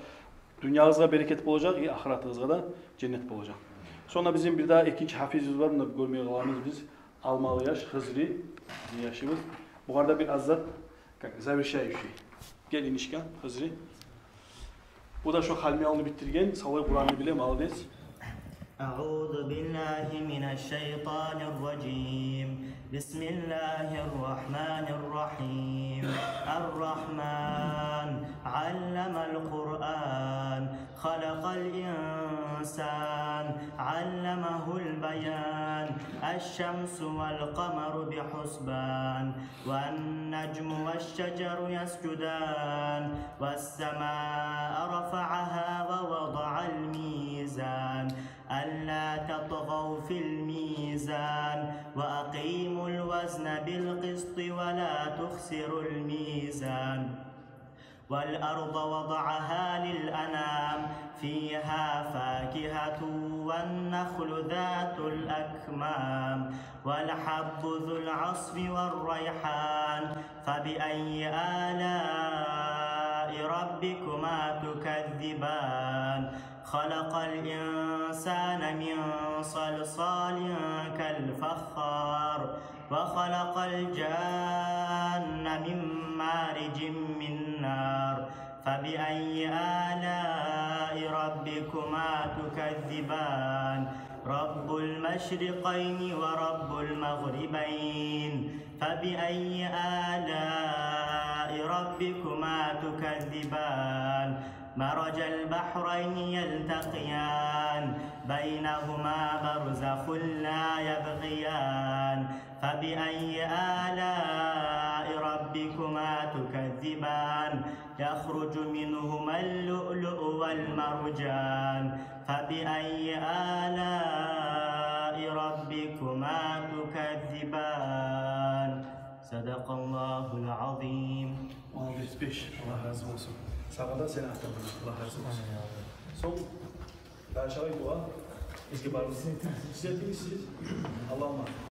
дюньягъызгъа берекет болажакъ, и ахыратыгъызгъа да женнет болажакъ. Сонг да бизин бир дагъы экинчи гьафизибиз бар, муна гёрмей къаламыз биз. Алмалы яш, Хизри, бизин яшыбыз. Бугъар да бир аз зат, как завершающий. Гел, инишка, Хизри. Бу да шо Халмиялны битдирген, савлай Къуранны биле, молодец. أعوذ بالله من الشيطان الرجيم. بسم الله الرحمن الرحيم. الرحمن، علم القرآن، خلق الإنسان، علمه البيان، الشمس والقمر بحسبان، والنجم والشجر يسجدان، والسماء رفعها ووضع الميزان، ألا تطغوا في الميزان، وأقيموا الوزن بالقسط ولا تخسروا الميزان. والأرض وضعها للأنام، فيها فاكهة والنخل ذات الأكمام، والحب ذو العصف والريحان، فبأي آلاء ربكما تكذبان؟ خلق الإنسان من صلصال كالفخار، وخلق الجان من مارج من نار، فبأي آلاء ربكما تكذبان؟ رب المشرقين ورب المغربين، فبأي آلاء ربكما تكذبان؟ مرج البحرين يلتقيان، بينهما برزخ لا يبغيان، فبأي آلاء ربكما تكذبان؟ يخرج منهما اللؤلؤ والمرجان، فبأي آلاء ربكما تكذبان؟ صدق الله العظيم. Молодец, беш. Аллагь рази болсун. Сагъа да, сени атанга да Аллагь рази болсун. Амин, я Аллагь. Сонг дагъы шалай дуа. Бизге барыбыз. Сиз этигиз, сиз. Аллагьумма.